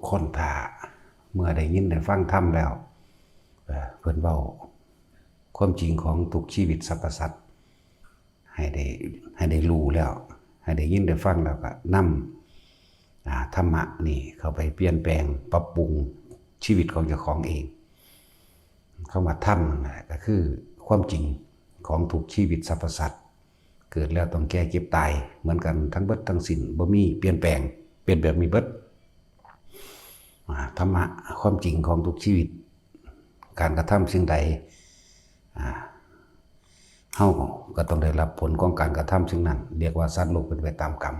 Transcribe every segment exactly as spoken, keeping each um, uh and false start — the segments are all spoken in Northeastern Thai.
คนถ้าเมื่อได้ยินได้ฟังธรรมแล้ว เอ่อ เพิ่นเว้าความจริงของทุกชีวิตสรรพสัตว์ ให้ได้ ให้ได้รู้แล้ว ให้ได้ยินได้ฟังแล้วก็นำ อ่า ธรรมะนี่เข้าไปเปลี่ยนแปลงปรับปรุงชีวิตของเจ้าของเอง คำว่าธรรมนั่นแหละก็คือความจริงของทุกชีวิตสรรพสัตว์ เกิดแล้วต้องแก่เจ็บตายเหมือนกันทั้งเบิดทั้งสิ้น บ่มีเปลี่ยนแปลง เป็นแบบนี้เบิด อ่า ธรรมะความจริงของทุกชีวิต การกระทำสิ่งใด อ่า เฮาก็ต้องได้รับผลของการกระทำสิ่งนั้น เรียกว่าสัตว์โลกเป็นไปตามกรรม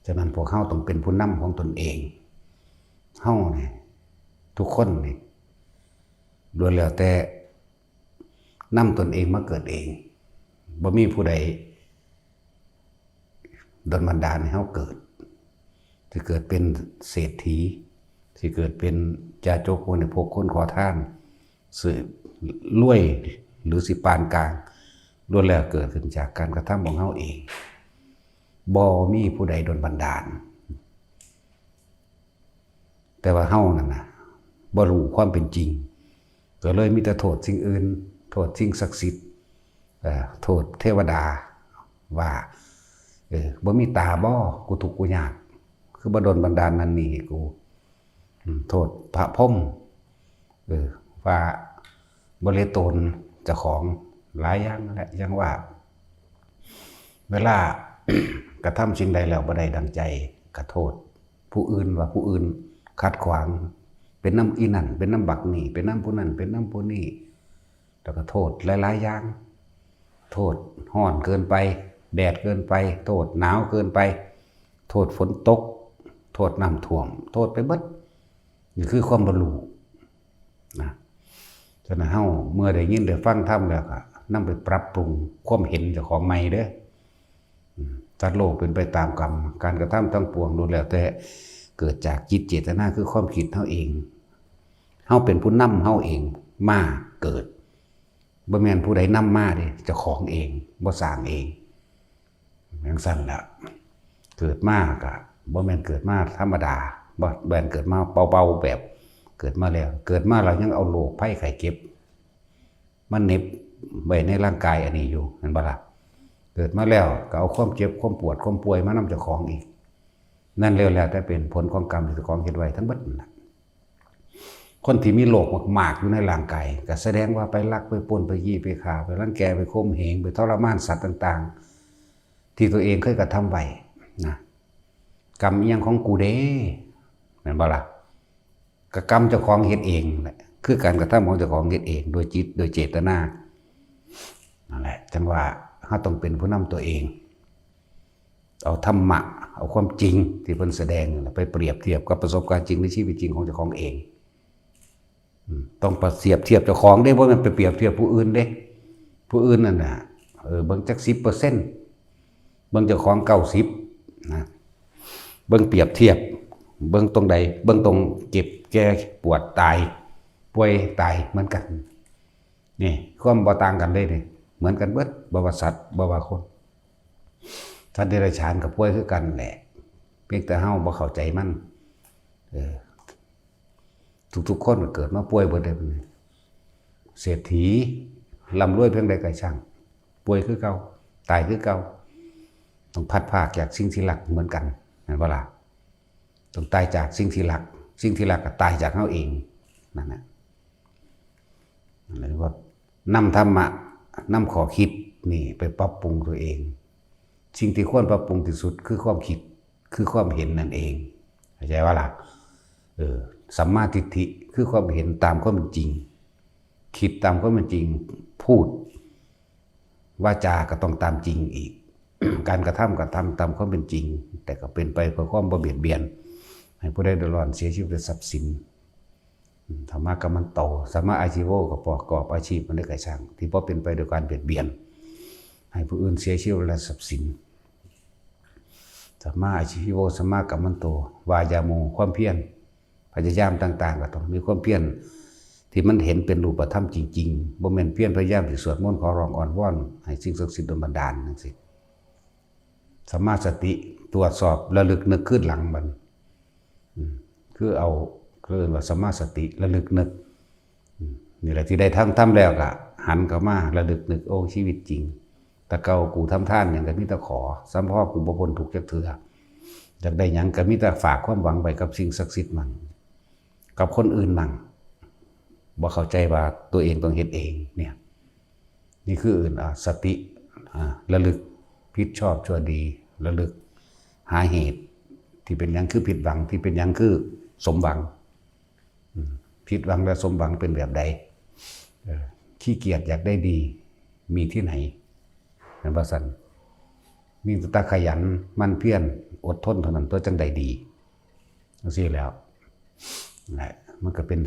ฉะนั้นพวกเฮาต้องเป็นผู้นำของตนเอง เฮานี่ ทุกคนนี่ ล้วนแล้วแต่นำตนเองมาเกิดเอง บ่มีผู้ใดดลบันดาลให้เฮาเกิด สิเกิดเป็นเศรษฐี สิเกิดเป็นจาจกบริโภคคนขอทาน สิรวยหรือสิปานกลาง ล้วนแล้วเกิดขึ้นจากการกระทำของเฮาเอง บ่มีผู้ใดดลบันดาล แต่ว่าเฮานั่นน่ะ บ่รู้ความเป็นจริง ก็เลยมีแต่โทษสิ่งอื่น โทษสิ่งศักดิ์สิทธิ์ เอ่อ โทษเทวดา ว่า เออ บ่มีตาบ่ กูทุกข์กูยาก คือบ่ดลบันดาลนั่นนี่ให้กู อืม โทษพระพรหม เออ ว่าบ่เหลือตนเจ้าของ หลายอย่างนั่นแหละ อย่างว่า เวลา กระทำสิ่งใดแล้วบ่ได้ดังใจ ก็โทษผู้อื่น ว่าผู้อื่นขัดขวาง เป็นนำอีนั่น เป็นนำบักนี่ เป็นนำผู้นั่น เป็นนำผู้นี่ แล้วก็โทษหลายๆอย่าง โทษร้อนเกินไป แดดเกินไป โทษหนาวเกินไป โทษฝนตก โทษน้ำท่วม โทษไปเบิด นี่คือความบ่รู้นะ ฉะนั้นเฮาเมื่อได้ยินได้ฟังธรรมแล้วก็นำไปปรับปรุงความเห็นเจ้าของใหม่เด้อ อืม สัตว์โลกเป็นไปตามกรรม การกระทำทั้งปวงล้วนแล้วแต่เกิดจากจิตเจตนา คือความคิดเฮาเอง เฮาเป็นผู้นำเฮาเองมาเกิด บ่แม่นผู้ใดนำมาเด้ เจ้าของเอง บ่สร้างเอง จั่งซั้นล่ะ เกิดมาก็บ่แม่นเกิดมาธรรมดา บ่แม่นเกิดมาเบาๆ แบบเกิดมาแล้ว เกิดมาแล้วยังเอาโรคภัยไข้เจ็บมาเหน็บไว้ในร่างกายอันนี้อยู่ แม่นบ่ล่ะ เกิดมาแล้วก็เอาความเจ็บ ความปวด ความป่วยมานำเจ้าของอีก นั่นแล้ว แล้วแต่เป็นผลของกรรมที่เจ้าของเฮ็ดไว้ทั้งเบิดนั่นล่ะ คนที่มีโรคมากๆ อยู่ในร่างกาย ก็แสดงว่าไปลัก ไปปล้น ไปยี่ ไปฆ่า ไปรังแก ไปข่มเหง ไปทรมานสัตว์ต่างๆ ที่ตัวเองเคยกระทำไว้นะ กรรมอิหยังของกูเด้ แม่นบ่ล่ะ ก็กรรมเจ้าของเฮ็ดเองแหละ คือการกระทำของเจ้าของเฮ็ดเอง โดยจิต โดยเจตนา นั่นแหละ จั่งว่าเฮาต้องเป็นผู้นำตัวเอง เอาธรรมะ เอาความจริงที่เพิ่นแสดงนั่นแหละ ไปเปรียบเทียบกับประสบการณ์จริงในชีวิตจริงของเจ้าของเอง อืม ต้องไปเปรียบเทียบเจ้าของเด้ บ่แม่นไปเปรียบเทียบผู้อื่นเด้ ผู้อื่นนั่นน่ะ เออ เบิ่งจักสิบเปอร์เซ็นต์ เบิ่งเจ้าของเก้าสิบนะ เบิ่งเปรียบเทียบ เบิ่งตรงใด เบิ่งตรงเจ็บ แก่ ปวด ตาย ป่วย ตาย เหมือนกัน นี่ ความบ่ต่างกันเลยนี่ เหมือนกันเบิด บ่ว่าสัตว์ บ่ว่าคน สัตว์เดรัจฉานก็ป่วยคือกันแหละ เพียงแต่เฮาบ่เข้าใจมัน เออ ทุกๆ คนก็เกิดมาป่วยเบิดเลย เศรษฐี ร่ำรวยเพียงใดก็ช่าง ป่วยคือเก่า ตายคือเก่า ต้องพลัดพรากจากสิ่งที่รักเหมือนกัน แม่นบ่ล่ะ ต้องตายจากสิ่งที่รัก สิ่งที่รักก็ตายจากเฮาเอง นั่นน่ะ เรียกว่านำธรรมะ นำข้อคิดนี่ไปปรับปรุงตัวเอง สิ่งที่ควรปรับปรุงที่สุดคือความคิด คือความเห็นนั่นเอง เข้าใจว่าล่ะ เออ สัมมาทิฏฐิ คือความเห็นตามความเป็นจริง คิดตามความเป็นจริง พูด วาจาก็ต้องตามจริงอีก การกระทำก็ทำตามความเป็นจริง แต่ก็เป็นไปเพื่อความบ่เบียดเบียน ให้ผู้ใดเดือดร้อน เสียชีวิตและทรัพย์สิน อืม ธรรมะกัมมันโต สัมมาอาชีโว ก็ประกอบอาชีพอันใดก็ช่าง ที่บ่เป็นไปโดยการเบียดเบียน ให้ผู้อื่นเสียชีวิตและทรัพย์สิน สัมมาอาชีโว สัมมากัมมันโต วายาโม ความเพียร พยายามต่างๆ ก็ต้องมีความเพียรที่มันเห็นเป็นรูปธรรมจริงๆ บ่แม่นเพียรพยายามที่สวดมนต์ขอร้องอ้อนวอนให้สิ่งศักดิ์สิทธิ์ดลบันดาลจั่งซี้ สัมมาสติ ตรวจสอบระลึกนึกคืนหลังบัดนี้ อืม คือเอา คือเอิ้นว่าสัมมาสติ ระลึกนึก อืม นี่แหละที่ได้ทำ ทำแล้วก็หันเข้ามาระลึกนึก โอ้ ชีวิตจริง แต่เก่ากูทำทานหยังก็มีแต่ขอ สำพอกูบ่พ้นทุกข์จักเทื่อ อยากได้หยังก็มีแต่ฝากความหวังไว้กับสิ่งศักดิ์สิทธิ์มั่ง กับคนอื่นมั่ง บ่เข้าใจว่าตัวเองต้องเฮ็ดเองเนี่ย นี่คือเอิ้น อ่า สติ อ่า ระลึกผิดชอบชั่วดี ระลึกหาเหตุที่เป็นหยังคือผิดหวัง ที่เป็นหยังคือสมหวัง อืม ผิดหวังและสมหวังเป็นแบบใด เออ ขี้เกียจอยากได้ดี มีที่ไหน แม่นบ่ซั่น มีแต่ขยันหมั่นเพียรอดทนเท่านั้นตัวจั่งได้ดี จั่งซี้แหล้ว นั่นแหละ มันก็เป็น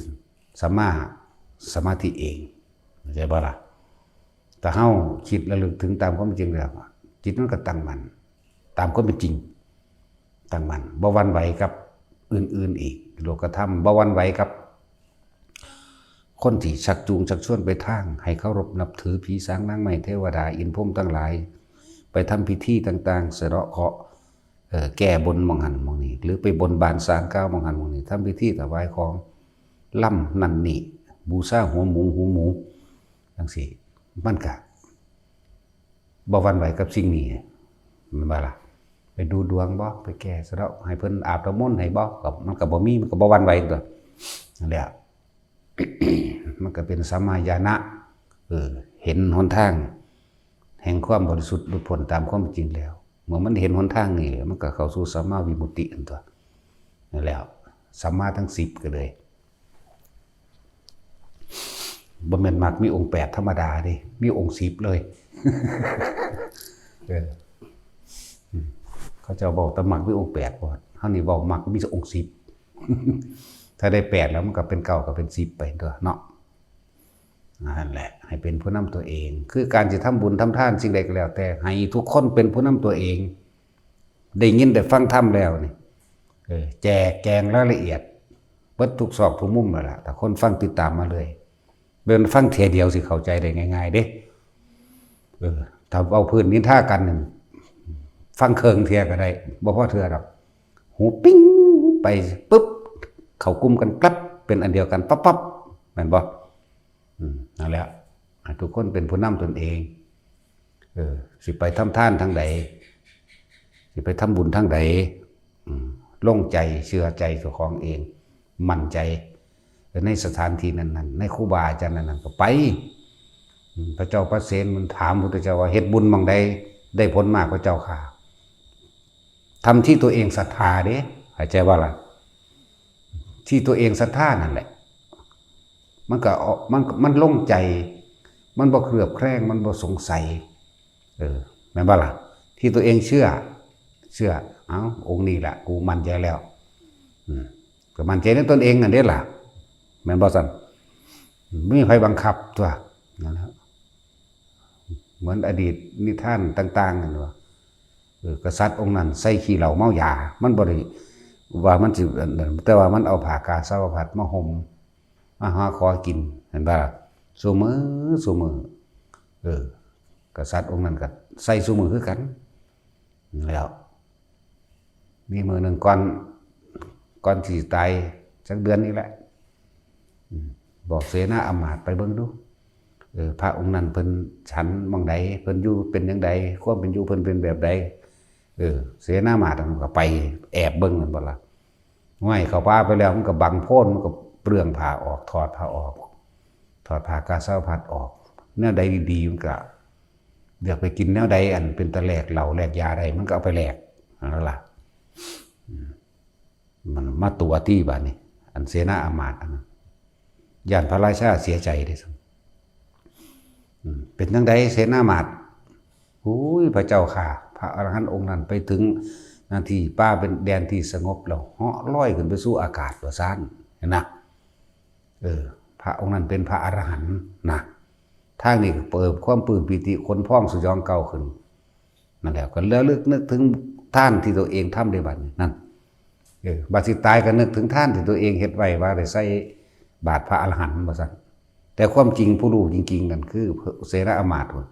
สัมมาสมาธิเอง เข้าใจบ่ล่ะ ถ้าเฮาคิดระลึกถึงตามความจริงแล้ว จิตมันก็ตั้งมั่น ตามความเป็นจริง ตั้งมั่น บ่หวั่นไหวกับอื่นๆอีก โลกธรรม บ่หวั่นไหวกับ คนที่ชักจูงชักชวนไปทางให้เคารพนับถือผีสางนางไม้เทวดาอินทร์พรหมทั้งหลาย ไปทำพิธีต่างๆ สะเดาะเคราะห์ เอ่อ แก้บนหม่องหั้นหม่องนี้ หรือไปบนบานศาลกล่าวหม่องหั้นหม่องนี้ ทำพิธีถวายของ ลำนั่นนี่ บูชาหัวหมู หูหมู จั่งซี้ มันก็บ่หวั่นไหวกับสิ่งนี้ แม่นบ่ล่ะ ไปดูดวงบ่ ไปแก้สะเดาะ ให้เพิ่นอาบน้ำมนต์ให้บ่ ก็ มันก็บ่มี มันก็บ่หวั่นไหวตั๊ว นั่นแหละ มันก็เป็นสัมมาญาณะ เออ เห็นหนทางแห่งความบริสุทธิ์หลุดพ้นตามความจริงแล้ว เมื่อมันเห็นหนทางนี่ มันก็เข้าสู่สัมมาวิมุตตินั่นตั๊ว นั่นแหละ สัมมาทั้งสิบก็เลย บ่แม่นมรรคมีองค์แปดธรรมดาเด้ มีองค์สิบเลย เออ อืม เขาเจ้าเว้าแต่มรรคมีองค์แปด บ่ เฮานี่เว้ามรรคมีองค์สิบ ถ้าได้แปดแล้วมันก็เป็นเก้า ก็เป็นสิบไปตั๊วเนาะ นั่นแหละ ให้เป็นผู้นำตัวเอง คือการสิทำบุญทำทานสิ่งใดก็แล้วแต่ ให้ทุกคนเป็นผู้นำตัวเอง ได้ยินได้ฟังธรรมแล้วนี่ เออ แจกแจงรายละเอียด เบิดทุกซอกทุกมุมแล้วล่ะ ถ้าคนฟังติดตามมาเลย บ่แม่นฟังเทื่อเดียวสิเข้าใจได้ง่ายๆเด้ เออ ถ้าเอาพื้นนินทากันนี่ ฟังเคิ่งเทื่อก็ได้ บ่พอเทื่อดอก หูปิ้งไปปุ๊บ เข้ากลุ่มกันกลับ เป็นอันเดียวกันปั๊บๆ แม่นบ่ อืม นั่นแหละ ให้ทุกคนเป็นผู้นำตนเอง เออ สิไปทำทานทางใด สิไปทำบุญทางใด อืม ลงใจ เชื่อใจเจ้าของเอง มั่นใจในสถานที่นั้นๆ ในครูบาอาจารย์นั้นๆ ก็ไป อืม พระเจ้าปเสนมันถามพุทธเจ้าว่า เฮ็ดบุญหม่องใดได้ผลมากพระเจ้าข้า ทำที่ตัวเองศรัทธาเด้ เข้าใจบ่ล่ะ ที่ตัวเองศรัทธานั่นแหละ มันก็เอา มัน มันโล่งใจ มันบ่เคลือบแคลง มันบ่สงสัย เออ แม่นบ่ล่ะ ที่ตัวเองเชื่อ เชื่อ เอ้า องค์นี้ล่ะ กูมั่นใจแล้ว อืม ก็มั่นใจในตนเองนั่นเด้ล่ะ แม่นบ่ซั่น บ่มีไผบังคับตั๊ว นั่นแหละ เหมือนอดีตนิทานต่างๆนั่นว่า เออ กษัตริย์องค์นั้นใส่ขี้เหล้าเมายา มันบ่ได้ว่ามันสิ แต่ว่ามันเอาผ้ากาสาวพัสตร์มาห่ม มาหาขอกิน เห็นบ่ล่ะ ซุมื้อ ซุมื้อ เออ กษัตริย์องค์นั้นก็ใส่ซุมื้อคือกัน แล้ว มีมื้อหนึ่งก่อน ก่อนสิตายจักเดือนนี่แหละ อืม บอกเสนาอำมาตย์ไปเบิ่งดู เออ พระองค์นั้นเพิ่นฉันหม่องใด เพิ่นอยู่เป็นจั่งใด ความเป็นอยู่เพิ่นเป็นแบบใด เออ เสนาอำมาตย์มันก็ไปแอบเบิ่งนั่นบ่ล่ะ ห้วย เข้าป่าไปแล้วมันก็บังโพน มันก็เปลื้องผ้าออก ถอดผ้าออก ถอดผ้ากาสาวพัสตร์ออก แนวใดดีๆมันก็เลือกไปกิน แนวใดอันเป็นตาแลกเหล้าแลกยาได้ มันก็เอาไปแลก นั่นล่ะ อืม มันมาตั๋วตี้บาดนี้ อันเสนาอำมาตย์อันนั้น ย้านพระราชาเสียใจเด้ อืม เป็นจั่งใดเสนาอำมาตย์ โอ้ย พระเจ้าข้า พระอรหันต์องค์นั้นไปถึงหน้าที่ป่าเป็นแดนที่สงบแล้ว เหาะลอยขึ้นไปสู่อากาศว่าซั่น หั้นนะ เออ พระองค์นั้นเป็นพระอรหันต์นะ ทางนี้ก็เกิดความปลื้มปีติขนพองสยองกาวขึ้น นั่นแหละ ก็ระลึกนึกถึงทานที่ตัวเองทำได้บัดนี้ นั่น เออ บัดสิตายก็นึกถึงทานที่ตัวเองเฮ็ดไว้ว่าได้ใส่บาตรพระอรหันต์ว่าซั่น แต่ความจริงผู้รู้จริงๆนั่นคือเสนาอำมาตย์พุ้น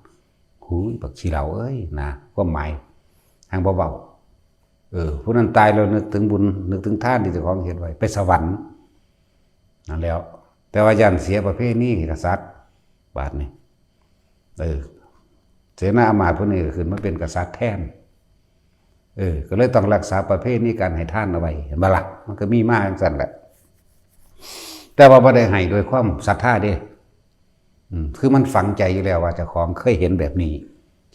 หูย บักขี้เหล้าเอ้ย นะ ความหมาย หังบ่เว้า เออ ผู้นั้นตายแล้วนึกถึงบุญ นึกถึงทานที่เจ้าของเฮ็ดไว้ ไปสวรรค์ นั่นแหล้ว แต่ว่าย้านเสียประเพณีกษัตริย์ บาดนี้ เออ เสนาอำมาตย์ผู้นี้ก็ขึ้นมาเป็นกษัตริย์แทน เออ ก็เลยต้องรักษาประเพณีการให้ทานเอาไว้ เห็นบ่ล่ะ มันก็มีมาจังซั่นแหละ แต่ว่าบ่ได้ให้ด้วยความศรัทธาเด้ อืม คือมันฝังใจอยู่แล้วว่าเจ้าของเคยเห็นแบบนี้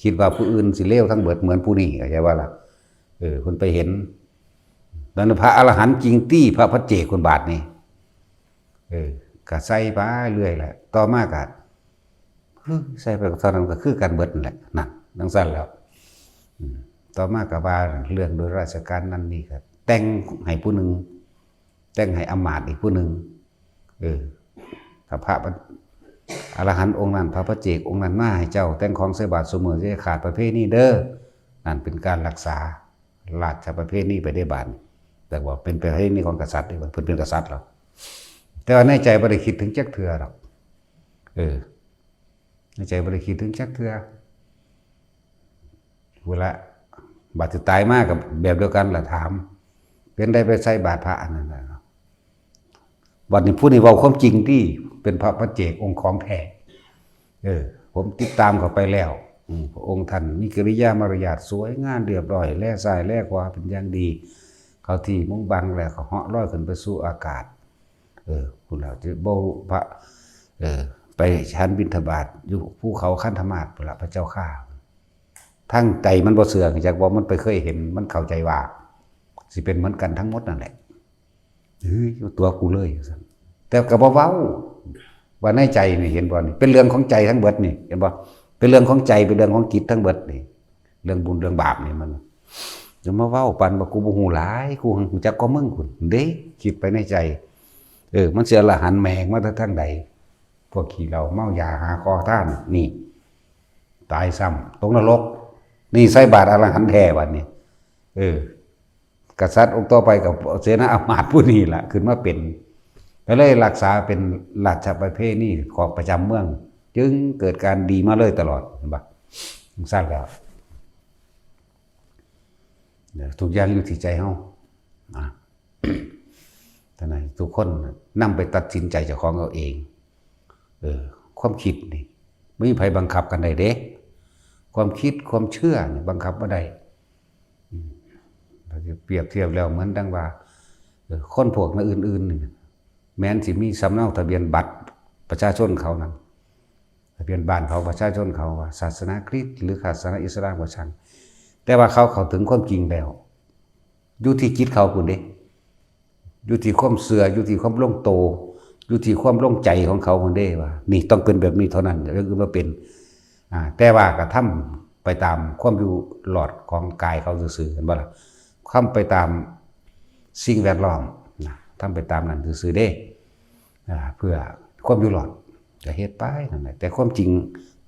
คิดว่าผู้อื่นสิเลวทั้งเบิดเหมือนผู้นี้ เข้าใจบ่ล่ะ เออ เพิ่นไปเห็น แล้วพระอรหันต์จริงตี้ พระปัจเจกคนบาดนี้ เออ ก็ใส่ไปเรื่อยแหละ ต่อมาก็ คือใส่ไปเท่านั้นก็คือกันเบิดนั่นแหละ นั่น จังซั่นแหล้ว อืม ต่อมาก็ว่าเรื่องโดยราชการนั่นนี่ก็แต่งให้ผู้หนึ่ง แต่งให้อำมาตย์อีกผู้หนึ่ง เออ ถ้าพระอรหันต์องค์นั้น พระปัจเจกองค์นั้นมาให้เจ้าแต่งของใส่บาตรซุมื้อ อย่าขาดประเพณีเด้อ นั่นเป็นการรักษาราชประเพณีไปได้บาดนี้ แต่ว่าเป็นประเพณีของกษัตริย์เด้ เพิ่นเป็นกษัตริย์แล้ว แต่ว่าในใจบ่ได้คิดถึงจักเทื่อดอก เออ ในใจบ่ได้คิดถึงจักเทื่อ เวลา บาดสิตายมาก็แบบเดียวกันล่ะ ถาม เป็นได้ไปใส่บาตรพระอันนั้นน่ะ บัดนี้ผู้นี้เว้าความจริงตี้ เป็นพระปัจเจกองค์ของแท้ เออ ผมติดตามเข้าไปแล้ว อืม พระองค์ท่านมีกิริยามารยาทสวยงามเรียบร้อย แลซ้ายแลขวาเป็นอย่างดี เข้าที่มุงบังแล้วก็เหาะลอยขึ้นไปสู่อากาศ เออ พุ้นแล้วจะบ่พระ เออ ไปฉันบิณฑบาตอยู่ภูเขาคันธมาศพุ้นละ พระเจ้าข้า ทั้งใจมันบ่เชื่อ จักว่ามันไปเคยเห็น มันเข้าใจว่า สิเป็นเหมือนกันทั้งหมดนั่นแหละ เฮ้ย ตัวกูเลย แต่ก็บ่เว้า ว่าในใจนี่ เห็นบ่นี่ เป็นเรื่องของใจทั้งเบิดนี่ เห็นบ่ เป็นเรื่องของใจ เป็นเรื่องของจิตทั้งเบิดนี่ เรื่องบุญเรื่องบาปนี่มัน จะมาเว้าปานว่ากูบ่ฮู้หลาย กูฮู้จักกว่ามึงพุ้นเด้ คิดไปในใจ เออ มันสิอรหันต์แม่งมาแต่ทางใด พวกขี้เหล้าเมายาหาขอทานนี่ ตายซ้ำ ตกนรก นี่ใส่บาตรอรหันต์แท้บัดนี้ เออ กษัตริย์องค์ต่อไปก็เสนาอำมาตย์ผู้นี้ล่ะ ขึ้นมาเป็น ก็เลยรักษาเป็นราชประเพณีของประจำเมือง จึงเกิดการดีมาเลยตลอด เห็นบ่ จังซั่นแล้ว เนี่ย ทุกอย่างอยู่ที่ใจเฮา นะ ฉะนั้นทุกคนนำไปตัดสินใจเจ้าของเอาเอง เออ ความคิดนี่ บ่มีไผบังคับกันได้เด้ ความคิด ความเชื่อนี่บังคับบ่ได้ อืม ถ้าจะเปรียบเทียบแล้วเหมือนดังว่า เออ คนพวกอื่นๆนี่ แม้นสิมีสำเนาทะเบียนบัตรประชาชนเขานั่น ทะเบียนบ้านเขา ประชาชนเขา ว่าศาสนาคริสต์หรือศาสนาอิสลามก็ช่าง แต่ว่าเขาเข้าถึงความจริงแล้ว อยู่ที่จิตเขาพุ้นเด้ อยู่ที่ความเชื่อ อยู่ที่ความลงโต อยู่ที่ความลงใจของเขาพุ้นเด้ ว่านี่ต้องเป็นแบบนี้เท่านั้น อย่างอื่นบ่เป็น อ่า แต่ว่ากระทำไปตามความอยู่รอดของกายเขาซื่อๆ เห็นบ่ล่ะ ทำไปตามสิ่งแวดล้อมนะ ทำไปตามนั้นซื่อๆ เด้ อ่า เพื่อความอยู่รอด ก็เฮ็ดไปนั่นแหละ แต่ความจริง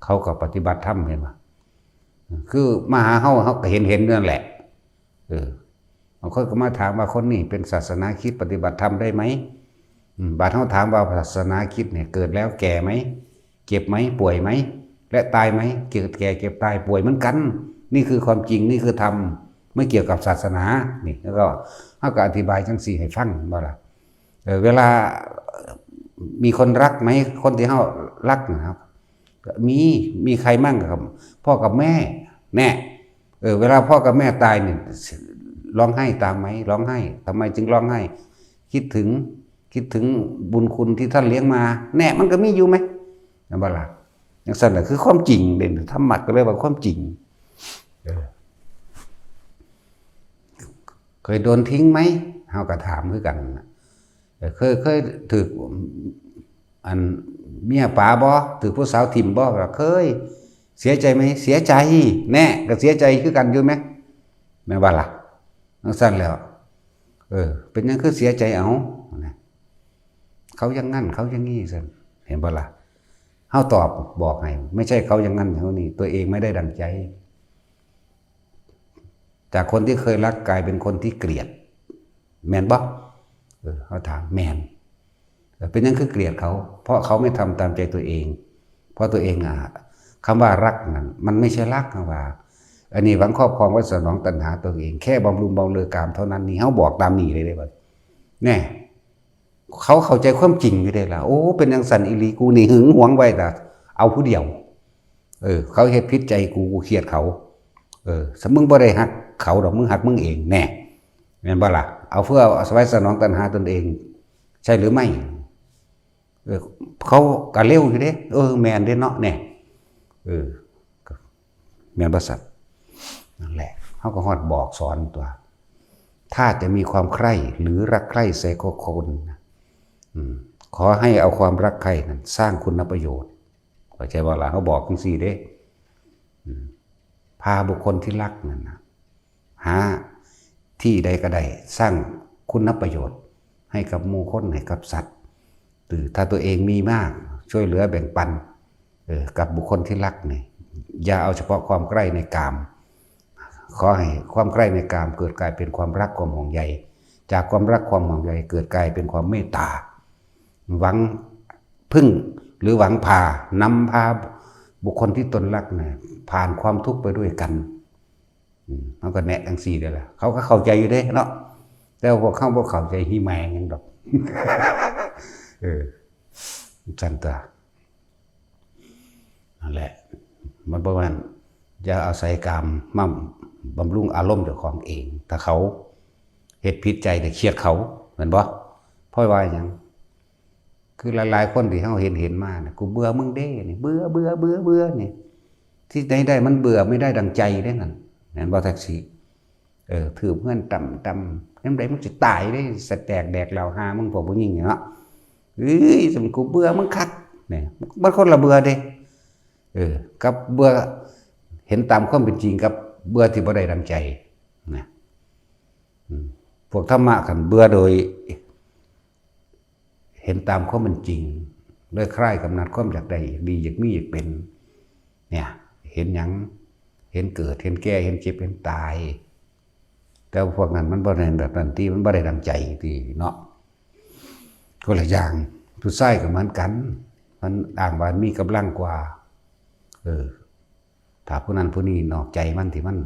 เขาก็ปฏิบัติธรรม เห็นบ่ คือมาหาเฮา เฮาก็เห็น เห็นนั่นแหละ เออ บางคนก็มาถามว่าคนนี้เป็นศาสนาคริสต์ปฏิบัติธรรมได้ไหม อืม บาดเฮาถามว่าศาสนาคริสต์เนี่ยเกิดแล้วแก่ไหม เจ็บไหม ป่วยไหม และตายไหม เกิดแก่เจ็บตายป่วยเหมือนกัน นี่คือความจริง นี่คือธรรม ไม่เกี่ยวกับศาสนา นี่ แล้วก็เฮาก็อธิบายจังซี่ให้ฟัง บ่ล่ะ เออ เวลามีคนรักไหม คนที่เฮารักนะครับ มี มีใครมั่งครับ พ่อกับแม่ แน่ เออ เวลาพ่อกับแม่ตายนี่ ร้องไห้ตามไหม ร้องไห้ ทำไมจึงร้องไห้ คิดถึง คิดถึงบุญคุณที่ท่านเลี้ยงมา แน่ มันก็มีอยู่ไหม นั่นบ่ล่ะ จังซั่นน่ะ คือความจริงเด้ ธรรมะก็เลยว่าความจริง เออ เคยโดนทิ้งไหม เฮาก็ถามคือกันน่ะ เออ เคย เคยถืก อัน เมียป๋าบ่ ถืกผู้สาวถิ่มบ่ ก็เคย เสียใจไหม เสียใจ แน่ ก็เสียใจคือกันอยู่ไหม แม่นบ่ล่ะ จังซั่นแล้ว เออ เป็นหยังคือเสียใจ เอ้า นะ เขาอย่างงั้น เขาอย่างงี้ ซั่น เห็นบ่ล่ะ เฮาตอบบอกให้ ไม่ใช่เขาอย่างงั้นอย่างนี้ ตัวเองไม่ได้ดั่งใจ จากคนที่เคยรักกลายเป็นคนที่เกลียด แม่นบ่ เออ เฮาถาม แม่น เออ เป็นหยังคือเกลียดเขา เพราะเขาไม่ทำตามใจตัวเอง เพราะตัวเองอะ คำว่ารักนั่น มันไม่ใช่รัก คำว่า อันนี้หวังครอบครองไว้สนองตัณหาตัวเอง แค่บำรุงบำเรอกามเท่านั้น นี่เขาบอกตามนี้เลยเด้บัดแน่ เขาเข้าใจความจริงอยู่เด้ล่ะ โอ้ เป็นจั่งซั้นอีหลี กูนี่หึงหวงไว้แต่เอาผู้เดียว เออ เขาเฮ็ดผิดใจกู กูเกลียดเขา เออ สมมึงบ่ได้ฮักเขาดอก มึงฮักมึงเองแน่ แม่นบ่ล่ะ เอาเพื่อเอาไว้สนองตัณหาตนเอง ใช่หรือไม่ เออ เขาก็เร็วอยู่เด้ เออ แม่นเด้เนาะ แน่ เออ แม่นบ่ซั่น นั่นแหละ เขาก็ฮอดบอกสอนตัว ถ้าจะมีความใคร่หรือรักใคร่ใส่ก็คนนะ อืม ขอให้เอาความรักใคร่นั้นสร้างคุณประโยชน์ เข้าใจบ่ล่ะ เขาบอกจั่งซี้เด้ อืม พาบุคคลที่รักนั่นนะ หาที่ใดก็ได้ สร้างคุณประโยชน์ให้กับหมู่คน ให้กับสัตว์ หรือถ้าตัวเองมีมาก ช่วยเหลือแบ่งปัน เออ กับบุคคลที่รักนี่ อย่าเอาเฉพาะความใคร่ในกาม ขอให้ความใคร่ในกามเกิดกลายเป็นความรักความห่วงใย จากความรักความห่วงใยเกิดกลายเป็นความเมตตา หวังพึ่งหรือหวังพานำพาบุคคลที่ตนรักนะ ผ่านความทุกข์ไปด้วยกัน อืม มันก็แนะจั่งซี้เด้อล่ะ เขาก็เข้าใจอยู่เด้เนาะ แต่ว่าพวกเขาบ่เข้าใจ ฮีแมงหยังดอก เออ ซั่นตัว นั่นแหละ มันบ่แม่น อย่าอาศัยกามมาบำรุงอารมณ์เจ้าของเอง ถ้าเขาเฮ็ดผิดใจเนี่ย เกลียดเขา แม่นบ่ เพราะว่าหยัง คือหลายๆคนที่เราเห็นเห็นมาเนี่ย กูเบื่อมึงเด้นี่ เบื่อ เบื่อ เบื่อ เบื่อนี่ ที่ไหนได้มันเบื่อไม่ได้ดังใจเด้นั่น แม่นบ่ แท็กซี่ เออ ถืบเฮือนต่ำต่ำ ยามใดมันสิตายเด้ สะแตกแดกเหล่าหามึงพวกผู้หญิงนี่เนาะ เอ้ย สมกูเบื่อมึงคัก เนี่ย มันคนละเบื่อเด้ เออ กับเบื่อ เห็นตามความเป็นจริงกับเบื่อที่บ่ได้ดังใจ นะ อืม พวกธรรมะคันเบื่อโดย เห็นตามความเป็นจริง ด้วยใคร่กำหนัดความอยากได้ อยากดี อยากมี อยากเป็น เนี่ย เห็นหยัง เห็นเกิด เห็นแก่ เห็นเจ็บ เห็นตาย แต่พวกนั้นมันบ่ได้แบบนั้นติ มันบ่ได้ดังใจติเนาะ คนละอย่าง ผู้ชายก็เหมือนกัน มันอ้างว่ามีกำลังกว่า เออ ถ้าผู้นั้นผู้นี้นอกใจมันที่มัน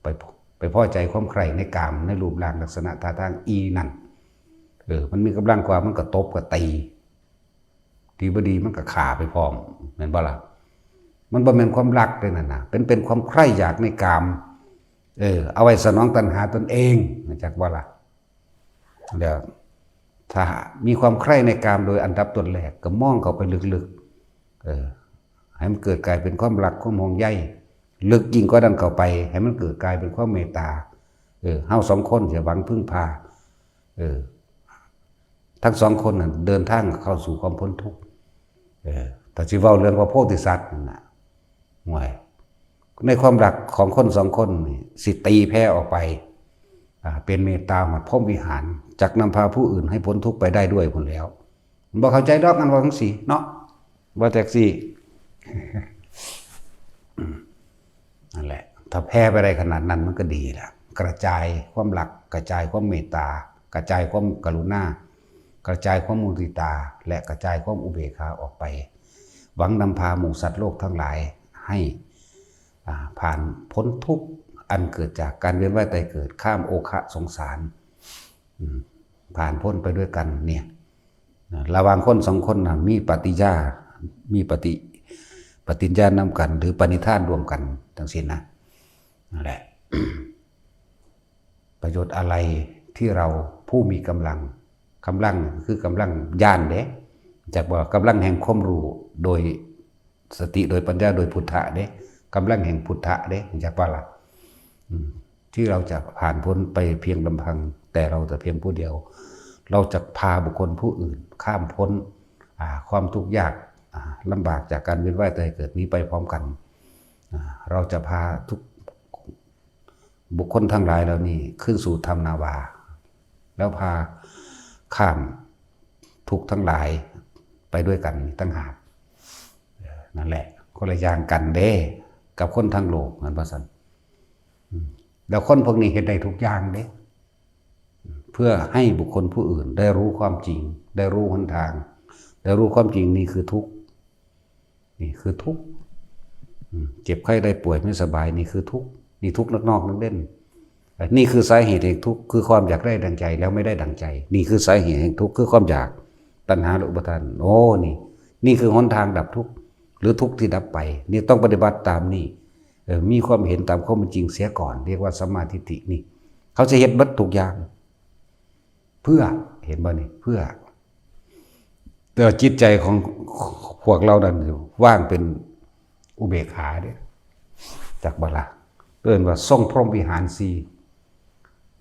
ไป ไปพอใจความใคร่ในกาม ในรูปร่างลักษณะท่าทางอีนั่น เออ มันมีกำลังกว่า มันก็ตบก็ตี ดีบ่ดีมันก็ฆ่าไปพร้อม แม่นบ่ล่ะ มันบ่แม่นความรักเด้นั่นน่ะ เป็น เป็นความใคร่อยากในกาม เออ เอาไว้สนองตัณหาตนเอง จักบ่ล่ะ แล้วถ้ามีความใคร่ในกามโดยอันดับต้นแรก ก็มองเข้าไปลึกๆ เออ ให้มันเกิดกลายเป็นความรัก ความห่วงใย ลึกยิ่งกว่านั้นเข้าไป ให้มันเกิดกลายเป็นความเมตตา เออ เฮาสองคนจะหวังพึ่งพา เออ ทั้งสองคนน่ะเดินทางเข้าสู่ความพ้นทุกข์ เออ ถ้าสิเว้าเรื่องพระโพธิสัตว์นั่นน่ะ ห่วย ในความรักของคนสองคนนี่ สิตีแผ่ออกไป อ่า เป็นเมตตาฮอดพรหมวิหาร จักนำพาผู้อื่นให้พ้นทุกข์ไปได้ด้วยพู้นแหล้ว บ่เข้าใจดอก อันว่าจั่งซี้เนาะ ว่าแท็กซี่ นั่นแหละ ถ้าแผ่ไปได้ขนาดนั้นมันก็ดีแล้ว กระจายความรัก กระจายความเมตตา กระจายความกรุณา กระจายความมุทิตา และกระจายความอุเบกขาออกไป หวังนำพาหมู่สัตว์โลกทั้งหลายให้ อ่า ผ่านพ้นทุกข์อันเกิดจากการเวียนว่ายตายเกิด ข้ามโอคะสงสาร อืม ผ่านพ้นไปด้วยกันเนี่ย นะ ระหว่างคนสองคนน่ะ มีปฏิญญา มีปฏิ ปฏิญญานำกัน หรือปณิธานร่วมกันจั่งซี้นะ นั่นแหละ ประโยชน์อะไรที่เราผู้มีกำลัง กำลังคือกำลังญาณเด้ จักว่ากำลังแห่งความรู้โดยสติ โดยปัญญา โดยพุทธะเด้ กำลังแห่งพุทธะเด้ จักว่าล่ะ อืม ที่เราจะผ่านพ้นไปเพียงลำพัง แต่เราแต่เพียงผู้เดียว เราจะพาบุคคลผู้อื่นข้ามพ้น อ่า ความทุกข์ยาก อ่า ลำบากจากการเวียนว่ายตายเกิดนี้ไปพร้อมกัน อ่า เราจะพาทุกบุคคลทั้งหลายเหล่านี้ขึ้นสู่ธรรมนาวา แล้วพาข้ามทุกข์ทั้งหลายไปด้วยกันต่างหาก เออ นั่นแหละ คนละอย่างกันเด้ กับคนทั้งโลก แม่นบ่ซั่น อืม แล้วคนพวกนี้เฮ็ดได้ทุกอย่างเด้ เพื่อให้บุคคลผู้อื่นได้รู้ความจริง ได้รู้หนทาง ได้รู้ความจริง นี่คือทุกข์ นี่คือทุกข์ อืม เจ็บไข้ได้ป่วยไม่สบาย นี่คือทุกข์ นี่ทุกข์นอกๆนั่นเด่น นี่คือสาเหตุแห่งทุกข์ คือความอยากได้ดังใจแล้วไม่ได้ดังใจ นี่คือสาเหตุแห่งทุกข์ คือความอยาก ตัณหาและอุปาทาน โอ้ นี่ นี่คือหนทางดับทุกข์ หรือทุกข์ที่ดับไป นี่ต้องปฏิบัติตามนี่ เออ มีความเห็นตามความเป็นจริงเสียก่อน เรียกว่าสัมมาทิฏฐินี่ เขาจะเฮ็ดเบิดทุกอย่าง เพื่อ เห็นบ่นี่ เพื่อ แต่ว่าจิตใจของพวกเรานั้นว่างเป็นอุเบกขาเด้ จักบ่ละ เอิ้นว่าทรงพรหมวิหารสี่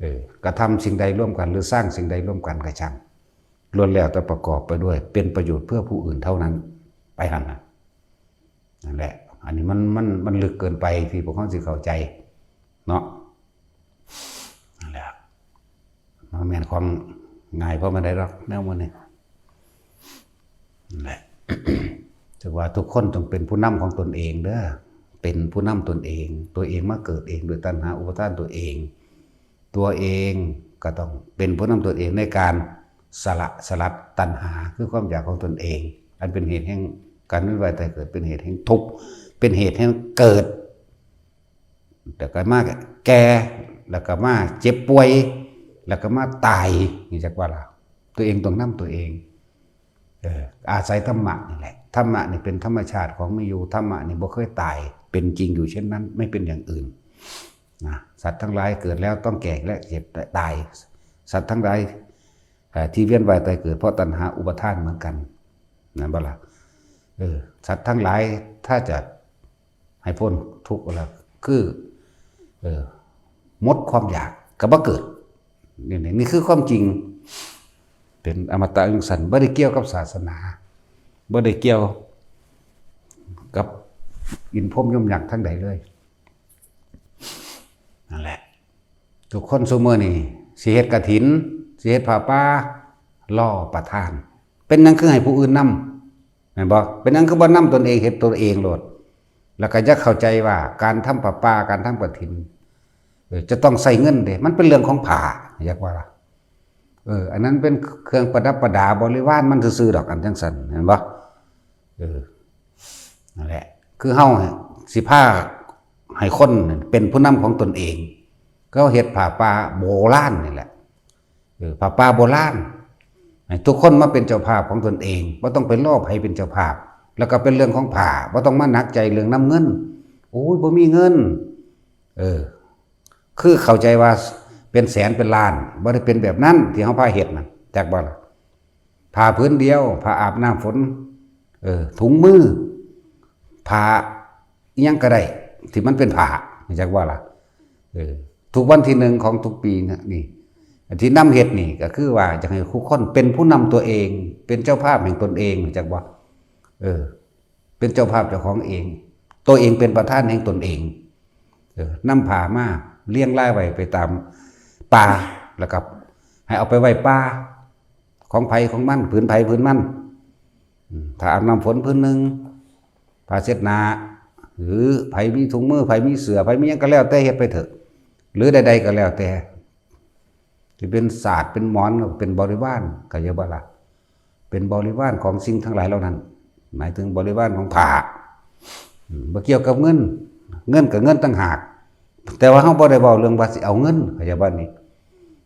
เออ กระทำสิ่งใดร่วมกัน หรือสร้างสิ่งใดร่วมกันก็ช่าง ล้วนแล้วแต่ประกอบไปด้วย เป็นประโยชน์เพื่อผู้อื่นเท่านั้น ไปหั่นน่ะ นั่นแหละ อันนี้มัน มัน มันลึกเกินไปที่พวกเขาสิเข้าใจ เนาะ นั่นแหละ มันแม่นของง่ายเพราะมันได้หรอกแนวมันนี่ นั่นแหละ ถือว่าทุกคนต้องเป็นผู้นำของตนเองเด้อ เป็นผู้นำตนเอง ตัวเองมาเกิดเองโดยตัณหาอุปาทานตัวเอง ตัวเองก็ต้องเป็นผู้นำตนเองในการสละ สลัดตัณหา คือความอยากของตนเอง อันเป็นเหตุแห่งการเวียนว่ายตายเกิด เป็นเหตุแห่งทุกข์ เป็นเหตุแห่งเกิด แล้วก็มาแก่ แล้วก็มาเจ็บป่วย แล้วก็มาตาย นี่จักว่าล่ะ ตัวเองต้องนำตัวเอง เออ อาศัยธรรมะนี่แหละ ธรรมะนี่เป็นธรรมชาติของมีอยู่ ธรรมะนี่บ่เคยตาย เป็นจริงอยู่เช่นนั้น ไม่เป็นอย่างอื่น นะ สัตว์ทั้งหลายเกิดแล้วต้องแก่และเจ็บและตาย สัตว์ทั้งหลาย เอ่อ ที่เวียนว่ายตายเกิดเพราะตัณหาอุปาทานเหมือนกัน นั่นบ่ล่ะ เออ สัตว์ทั้งหลายถ้าจะให้พ้นทุกข์แล้ว คือ เออ หมดความอยากก็บ่เกิด นี่ นี่ นี่คือความจริง เป็นอมตะจั่งซั้น บ่ได้เกี่ยวกับศาสนา บ่ได้เกี่ยวกับอินทร์พรหมยมยักษ์ทั้งใดเลย นั่นแหละ ทุกคนซุมื้อนี่สิเฮ็ดกฐิน สิเฮ็ดผ้าป่า รอประทาน เป็นหยังคือให้ผู้อื่นนำ แม่นบ่ เป็นหยังคือบ่นำตนเอง เฮ็ดตัวเองโลด แล้วก็อย่าเข้าใจว่าการทำผ้าป่า การทำกฐิน เออ จะต้องใช้เงินเด้ มันเป็นเรื่องของผ้า อยากว่าล่ะ เออ อันนั้นเป็นเครื่องประดับประดาบริวารมันซื่อๆดอก อันจั่งซั้น เห็นบ่ เออ นั่นแหละ คือเฮาสิพาให้คนเป็นผู้นำของตนเอง ก็เฮ็ดผ้าป่าโบราณนี่แหละ เออ ผ้าป่าโบราณ ให้ทุกคนมาเป็นเจ้าภาพของตนเอง บ่ต้องไปรอไผเป็นเจ้าภาพ แล้วก็เป็นเรื่องของผ้า บ่ต้องมาหนักใจเรื่องนำเงิน โอ้ย บ่มีเงิน เออ คือเข้าใจว่าเป็นแสนเป็นล้าน บ่ได้เป็นแบบนั้นที่เฮาพาเฮ็ดน่ะ จักบ่ล่ะ ผ้าผืนเดียว ผ้าอาบน้ำฝน เออ ถุงมือ ผ้าอิหยังก็ได้ ที่มันเป็นผ้า จักบ่ล่ะ เออ ทุกวันที่หนึ่งของทุกปีนะ นี่ อันที่นำเฮ็ดนี่ก็คือว่าอยากให้ทุกคนเป็นผู้นำตัวเอง เป็นเจ้าภาพแห่งตนเอง จักบ่ เออ เป็นเจ้าภาพเจ้าของเอง ตัวเองเป็นประธานแห่งตนเอง เออ นำผ้ามาเรียงรายไว้ไปตามป่า แล้วก็ให้เอาไปไว้ป่า ของไผของมัน ผืนไผผืนมัน อืม ถ้าอาบน้ำฝนผืนหนึ่ง ผ้าเช็ดหน้า หรือไผมีถุงมือ ไผมีเสื้อ ไผมีหยังก็แล้วแต่ เฮ็ดไปเถอะ หรือใดๆก็แล้วแต่ ที่เป็นสาดเป็นหมอน เป็นบริวาร เข้าใจบ่ล่ะ เป็นบริวารของสิ่งทั้งหลายเหล่านั้น หมายถึงบริวารของผ้า อืม บ่เกี่ยวกับเงิน เงินก็เงินต่างหาก แต่ว่าเฮาบ่ได้เว้าเรื่องว่าสิเอาเงิน เข้าใจบ่นี่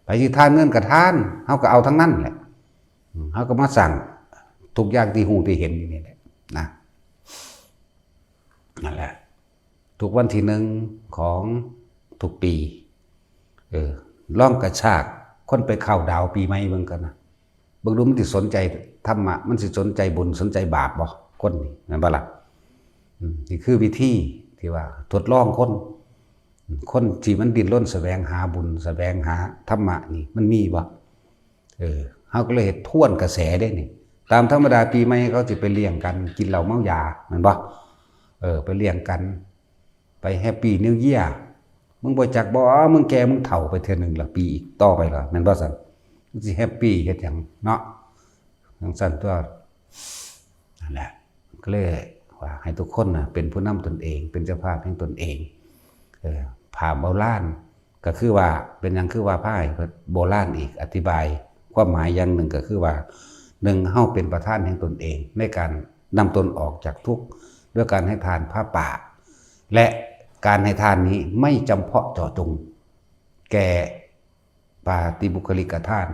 ไผสิทานเงินก็ทาน เฮาก็เอาทั้งนั้นแหละ อืม เฮาก็มาสร้างทุกอย่างที่ฮู้ที่เห็นอยู่นี่แหละนะ นั่นแหละ ทุกวันที่หนึ่งของทุกปี เออ ลองกระชากคนไปเข้าดาวปีใหม่เบิ่งกันนะ เบิ่งดูมันสิสนใจธรรมะ มันสิสนใจบุญ สนใจบาปบ่ คนนี่ แม่นบ่ล่ะ อืม นี่คือวิธีที่ว่าทดลองคน อืม คนที่มันดิ้นรนแสวงหาบุญ แสวงหาธรรมะนี่ มันมีบ่ เออ เฮาก็เลยเฮ็ดทวนกระแสเด้นี่ ตามธรรมดาปีใหม่เขาสิไปเลี้ยงกัน กินเหล้าเมายา แม่นบ่ เออ ไปเลี้ยงกัน ไปแฮปปี้นิวเยียร์ มึงบ่จักบ่ มึงแก่ มึงเฒ่าไปเทื่อหนึ่งละ ปีอีกต่อไปละ แม่นบ่ซั่น มึงสิแฮปปี้เฮ็ดหยังเนาะ จั่งซั่นตัว นั่นแหละ ก็เลยว่าให้ทุกคนน่ะเป็นผู้นำตนเอง เป็นเจ้าภาพแห่งตนเอง เออ ผ้าโบราณ ก็คือว่าเป็นหยังคือว่าผ้าโบราณอีก อธิบายความหมายอย่างหนึ่งก็คือว่า หนึ่ง เฮาเป็นประธานแห่งตนเอง ในการนำตนออกจากทุกข์ ด้วยการให้ทานผ้าป่า และ การให้ทานนี้ไม่จำเพาะเจาะจง แก่ปาฏิบุคลิกทาน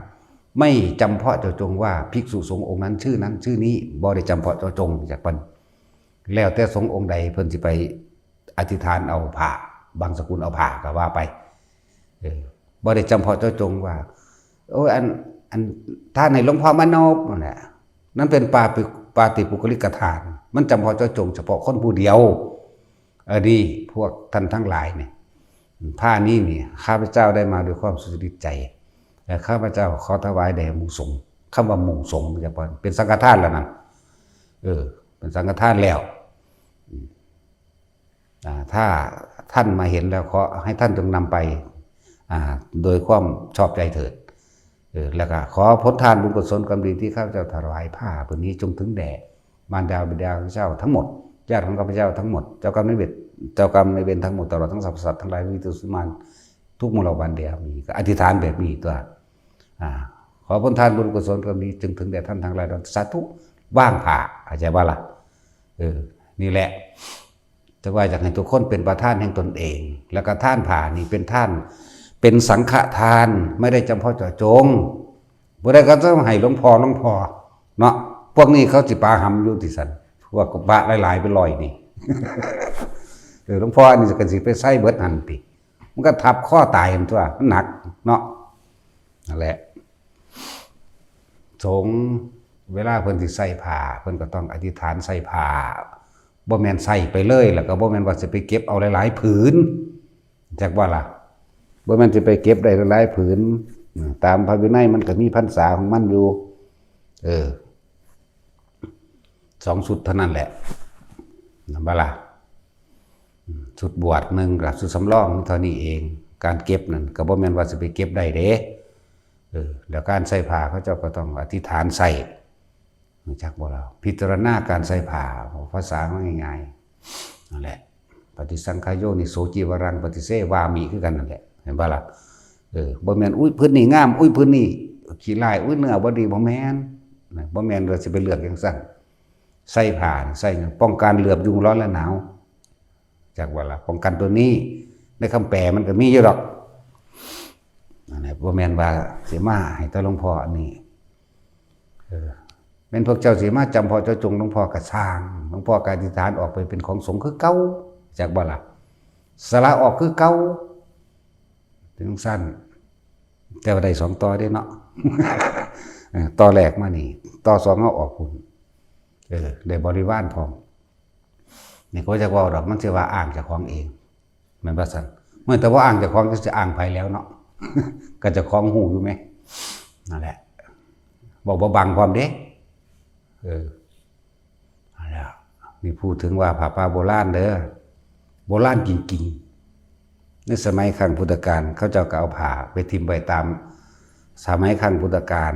ไม่จำเพาะเจาะจงว่าภิกษุสงฆ์องค์นั้นชื่อนั้นชื่อนี้ บ่ได้จำเพาะเจาะจงจากเพิ่น แล้วแต่สงฆ์องค์ใดเพิ่นสิไปอธิษฐานเอาผ้า บางสกุลเอาผ้าก็ว่าไป เออ บ่ได้จำเพาะเจาะจงว่า โอ้ย อัน อันทานให้หลวงพ่อมานพนั่นแหละ นั่นเป็นปาปิ ปาฏิปุคลิกทาน มันจำเพาะเจาะจงเฉพาะคนผู้เดียว อันนี้พวกท่านทั้งหลายนี่ ผ้านี้นี่ ข้าพเจ้าได้มาด้วยความสุจริตใจ และข้าพเจ้าขอถวายแด่หมู่สงฆ์ คำว่าหมู่สงฆ์จะเป็นสังฆทานแล้วนั่น เออ เป็นสังฆทานแล้ว อืม อ่า ถ้าท่านมาเห็นแล้ว ขอให้ท่านจงนำไป อ่า โดยความชอบใจเถิด เออ แล้วก็ขอผลทานบุญกุศลความดีที่ข้าพเจ้าถวายผ้าผืนนี้จงถึงแด่มารดาบิดาข้าพเจ้าทั้งหมด ญาติของข้าพเจ้าทั้งหมด เจ้ากรรมนายเวร เจ้ากรรมนายเวรทั้งหมด ตลอดทั้งสรรพสัตว์ทั้งหลาย มีทุกข์สุขมานทุกมลวันเดียวมี ก็อธิษฐานแบบนี้ตัว อ่า ขอผลทานบุญกุศลความดีจงถึงแด่ท่านทั้งหลาย สาธุ ว่างผ้า เข้าใจบ่ล่ะ เออ นี่แหละ แต่ว่าอยากให้ทุกคนเป็นประธานแห่งตนเอง แล้วก็ทานผ้านี่เป็นทาน เป็นสังฆทาน ไม่ได้จำเพาะเจาะจง บ่ได้ก็ต้องให้หลวงพ่อ หลวงพ่อ เนาะ พวกนี้เขาสิปาหำอยู่ติซั่น พวกพระหลายๆเป็นร้อยนี่ เออ หลวงพ่ออันนี้ก็สิไปใส่เบิดหั่นติ มันก็ทับคอตายหั่นตัว มันหนักเนาะ นั่นแหละ สงฆ์เวลาเพิ่นสิใส่ผ้า เพิ่นก็ต้องอธิษฐานใส่ผ้า บ่แม่นใส่ไปเลย แล้วก็บ่แม่นว่าสิไปเก็บเอาหลายๆผืน จักว่าล่ะ บ่แม่นสิไปเก็บได้หลายๆผืน ตามพระวินัยมันก็มีพรรษาของมันอยู่ เออ สองชุดเท่านั้นแหละ นั่นบ่ล่ะ อืม ชุดบวชหนึ่งกับชุดสำรองเท่านี้เอง การเก็บนั่นก็บ่แม่นว่าสิไปเก็บได้เด้ เออ แล้วการใส่ผ้าเขาเจ้าก็ต้องอธิษฐานใส่ รู้จักบ่ล่ะ พิจารณาการใส่ผ้า ภาษาง่ายๆ นั่นแหละ ปฏิสังขายโยนิโสจีวรังปฏิเสวามิ คือกันนั่นแหละ เห็นบ่ล่ะ เออ บ่แม่น อุ๊ย พื้นนี่งาม อุ๊ย พื้นนี่ขี้ร้าย อุ๊ย เนื้อบ่ดี บ่แม่น นะ บ่แม่นว่าสิไปเลือกจังซั่น ใส่ผ้า ใส่หยัง ป้องกันเหลือบยุงร้อนและหนาว จักว่าล่ะ ป้องกันตัวนี้ ในคำแปลมันก็มีอยู่ดอก นั่นแหละ บ่แม่นว่าสิมาให้แต่หลวงพ่ออันนี้ เออ แม่นพวกเจ้าสิมาจำเพาะเจาะจงหลวงพ่อก็ซ่าง หลวงพ่อก็อธิษฐานออกไปเป็นของสงฆ์คือเก่า จักบ่ล่ะ สละออกคือเก่า ถึงสั้น แต่ว่าได้สองต่อเด้เนาะ เออ ต่อแรกมานี่ ต่อสองเอาออกพุ้น เออ ได้บริวารพร้อม นี่ก็จะเว้าดอก มันสิว่าอ้างเจ้าของเอง แม่นบ่ซั่น เมื่อแต่ว่าอ้างเจ้าของก็สิอ้างไผแล้วเนาะ ก็เจ้าของฮู้อยู่แหม นั่นแหละ บอกบ่บังพร้อมเด้ เออ เอาแล้ว นี่พูดถึงว่าผ้าป่าโบราณเด้อ โบราณจริงๆ ในสมัยครั้งพุทธกาล เขาเจ้าก็เอาผ้าไปถิ่มไว้ตาม สมัยครั้งพุทธกาล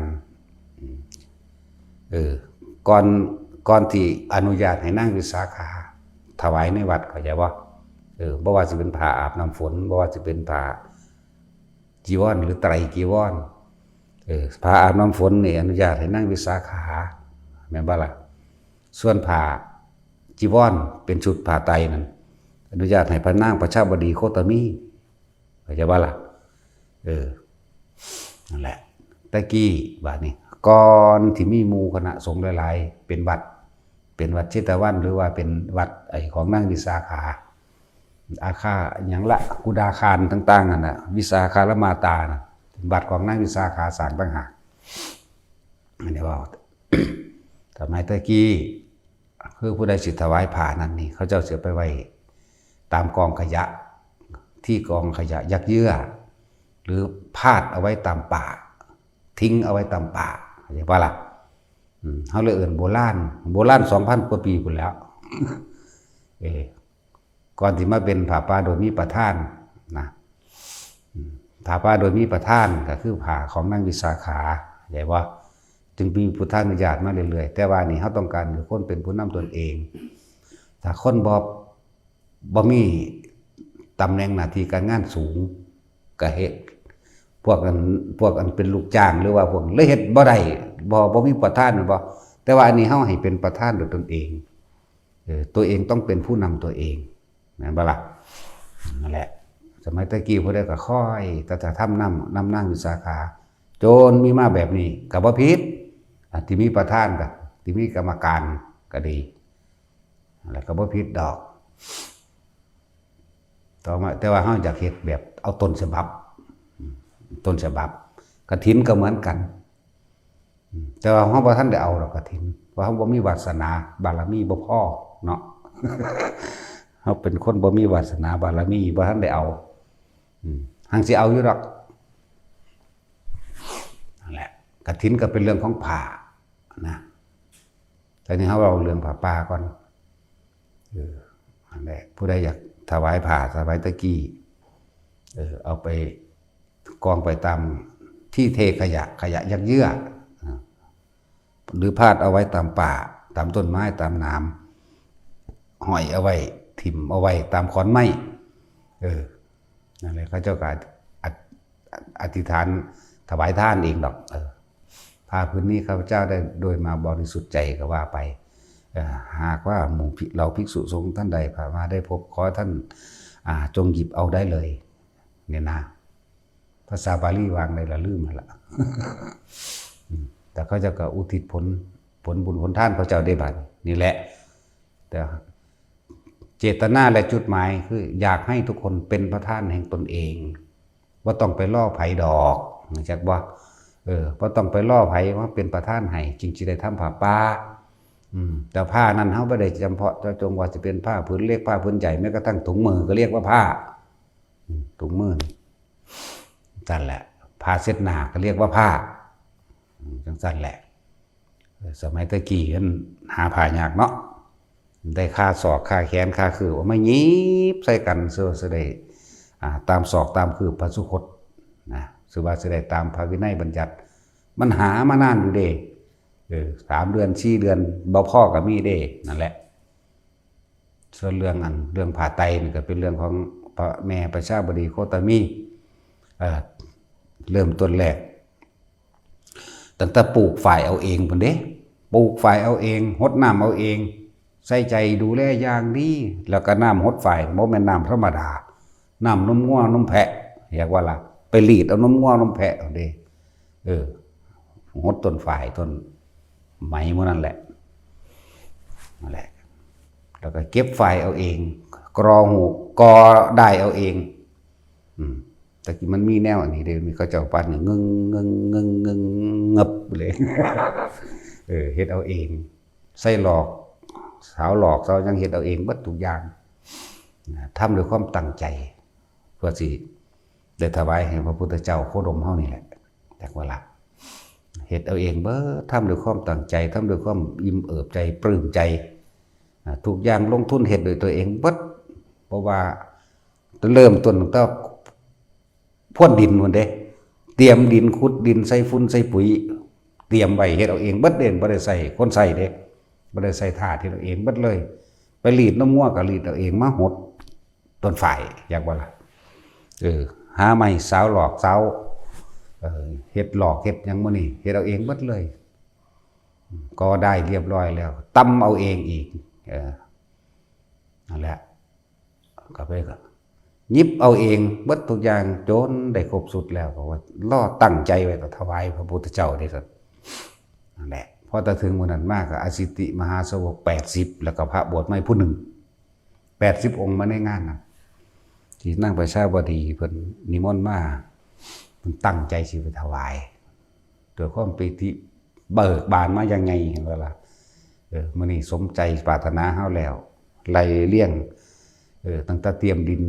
เออ ก่อน ก่อนที่อนุญาตให้นางวิสาขาถวายในวัด เข้าใจบ่ เออ บ่ว่าสิเป็นผ้าอาบน้ำฝน บ่ว่าสิเป็นผ้าจีวรหรือไตรจีวร เออ ผ้าอาบน้ำฝนนี่อนุญาตให้นางวิสาขา แม่นบ่ล่ะ ส่วนผ้าจีวรเป็นชุดผ้าไตรนั่น อนุญาตให้พระนางประชาบดีโคตมี เข้าใจบ่ล่ะ เออ นั่นแหละ แต่กี้ บาดนี้ ก่อนที่มีหมู่คณะสงฆ์หลายๆ เป็นวัด เป็นวัดเชตวัน หรือว่าเป็นวัดไอ้ของนางวิสาขา อาคา หยังละ กุดาคารต่างๆ นั่นน่ะ วิสาขารมาตาน่ะ เป็นวัดของนางวิสาขาสร้างต่างหาก อันนี้เว้า สมัยแต่กี้ คือผู้ใดสิถวายผ้านั่นนี่ เขาเจ้าสิเอาไปไว้ตามกองขยะ ที่กองขยะยักเยื่อ หรือพาดเอาไว้ตามป่า ทิ้งเอาไว้ตามป่า เข้าใจบ่ล่ะ อืม เฮาเลยเอิ้นโบราณ โบราณสองพันกว่าปีพุ้นแหล้ว เออ ก่อนสิมาเป็นผ้าป่าโดยมีประธานนะ อืม ผ้าป่าโดยมีประธานก็คือผ้าของนางวิสาขา เข้าใจบ่ จึงมีพุทธานุญาตมาเรื่อยๆ แต่ว่านี่เฮาต้องการให้คนเป็นผู้นำตนเอง ถ้าคนบ่ บ่มีตำแหน่งหน้าที่การงานสูง ก็เฮ็ด พวกอัน พวกอันเป็นลูกจ้าง หรือว่าพวก เลยเฮ็ดบ่ได้ บ่ บ่มีประธาน แม่นบ่ แต่ว่าอันนี้เฮาให้เป็นประธานโดยตนเอง เออ ตัวเองต้องเป็นผู้นำตัวเอง แม่นบ่ล่ะ นั่นแหละ สมัยตะกี้ผู้ใดก็คอยแต่ถ้าทำนำนำนางวิสาขา จนมีมาแบบนี้ก็บ่ผิด อ่ะ ที่มีประธานก็ที่มีกรรมการก็ดี อะไรก็บ่ผิดดอก ต่อมาแต่ว่าเฮาอยากเฮ็ดแบบเอาต้นฉบับ ต้นฉบับ กฐินก็เหมือนกัน แต่ว่าเฮาบ่ทันได้เอาดอกกฐิน เพราะเฮาบ่มีวาสนาบารมีบ่พอเนาะ เฮาเป็นคนบ่มีวาสนาบารมีบ่ทันได้เอา อืม หังสิเอาอยู่ดอก นั่นแหละ กฐินก็เป็นเรื่องของผ้านะ แต่นี่เฮาเอาเรื่องผ้าป่าก่อน เออ นั่นแหละ ผู้ใดอยากถวายผ้า ถวายตะกี้ เออ เอาไปกองไปตามที่เทขยะ ขยะยัดเยื้อ อ่า หรือพาดเอาไว้ตามป่า ตามต้นไม้ ตามหนาม ห้อยเอาไว้ ถิ่มเอาไว้ตามขอนไม้ เออ นั่นแหละ เขาเจ้าก็อธิ- อธิษฐานถวายทานเองดอก เออ ผ้าผืนนี้ข้าพเจ้าได้โดยมาบริสุทธิ์ใจก็ว่าไป เอ่อ หากว่าหมู่ภิ- เราภิกษุสงฆ์ท่านใดผ่านมาได้พบ ขอท่าน อ่า จงหยิบเอาได้เลย เนี่ยนะ ภาษาบาลีวางในละลืมมันละ อืม แต่เขาเจ้าก็อุทิศผล ผลบุญผลทานเขาเจ้าได้บัดนี่แหละ แต่เจตนาและจุดหมายคืออยากให้ทุกคนเป็นประธานแห่งตนเอง บ่ต้องไปรอไผดอก รู้จักบ่ เออ บ่ต้องไปรอไผมาเป็นประธานให้ จึงสิได้ทำผ้าป่า อืม แต่ผ้านั้นเฮาบ่ได้จำเพาะเจาะจงว่าสิเป็นผ้าผืนเล็ก ผ้าผืนใหญ่ แม้กระทั่งถุงมือก็เรียกว่าผ้า อืม ถุงมือนี่ จั่งซั่นแหละ ผ้าเช็ดหน้าก็เรียกว่าผ้า อืม จั่งซั่นแหละ เออ สมัยตะกี้มันหาผ้ายากเนาะ ได้คาศอก คาแขน คาคือ เอามาหยิบใส่กัน ซื่อว่าสิได้ อ่า ตามศอกตามคืบพระสุคตนะ ซื่อว่าสิได้ตามพระวินัยบัญญัติ มันหามานานอยู่เด้ เออ สามเดือน สี่เดือน บ่พอก็มีเด้ นั่นแหละ ส่วนเรื่องอัน เรื่องผ้าไตรนี่ก็เป็นเรื่องของพระแม่ประชาบดีโคตมี เอ่อ เริ่มต้นแรก ตั้งแต่ปลูกฝ้ายเอาเองพุ้นเด้ ปลูกฝ้ายเอาเอง หดน้ำเอาเอง ใส่ใจดูแลอย่างดี แล้วก็น้ำหดฝ้ายบ่แม่นน้ำธรรมดา น้ำนมงัวนมแพะ เรียกว่าล่ะ ไปรีดเอานมงัวนมแพะเอาเด้ เออ หดต้นฝ้ายต้นไหมหมู่นั่นแหละ นั่นแหละ แล้วก็เก็บฝ้ายเอาเอง กรอหูก กอด้ายเอาเอง อืม แต่กี้มันมีแนวอันนี้เด้ มีเขาเจ้าปั้นนี่ งึง งึง งึง งึง งึบเลย เออ เฮ็ดเอาเอง ใส่หลอก สาวหลอก สาวหยัง เฮ็ดเอาเองเบิดทุกอย่างนะ ทำด้วยความตั้งใจ เพื่อสิได้ถวายให้พระพุทธเจ้าโคดมเฮานี่แหละ จักว่าล่ะ เฮ็ดเอาเองเบิด ทำด้วยความตั้งใจ ทำด้วยความอิ่มเอิบใจ ปลื้มใจ อ่า ทุกอย่างลงทุนเฮ็ดด้วยตัวเองเบิด เพราะว่าเริ่มต้นตั้งแต่พรวนดินพุ้นเด้ เตรียมดิน ขุดดิน ใส่ฝุ่นใส่ปุ๋ย เตรียมไว้ เฮ็ดเอาเองเบิดเด้ บ่ได้ใช้คนใช้เด้ บ่ได้ใช้ทาส เฮ็ดเอาเองเบิดเลย ไปรีดนมงัวก็รีดเอาเอง มาหดต้นฝ้าย อยากว่าล่ะ เออ หาไม้สาวหลอกสาว เออ เฮ็ดหลอกเฮ็ดหยังหมู่นี่ เฮ็ดเอาเองเบิดเลย กอด้ายเรียบร้อยแล้ว ตำเอาเองอีก เออ นั่นแหละ ก็ไปก็หยิบเอาเองเบิดทุกอย่าง จนได้ครบชุดแล้ว ก็ว่ารอตั้งใจไว้ก็ถวายพระพุทธเจ้าเด้ซั่น นั่นแหละ พอแต่ถึงมื้อนั้นมาก็อสิติมหาสาวกแปดสิบ แล้วก็พระบวชใหม่ผู้หนึ่ง แปดสิบองค์มาในงานนั้น ที่นางประชาบดีเพิ่นนิมนต์มา เพิ่นตั้งใจสิไปถวาย ด้วยความปีติเบิกบานมาอย่างไง เห็นบ่ล่ะ เออ มื้อนี้สมใจปรารถนาเฮาแล้ว ไล่เรียง เออ ตั้งแต่เตรียมดิน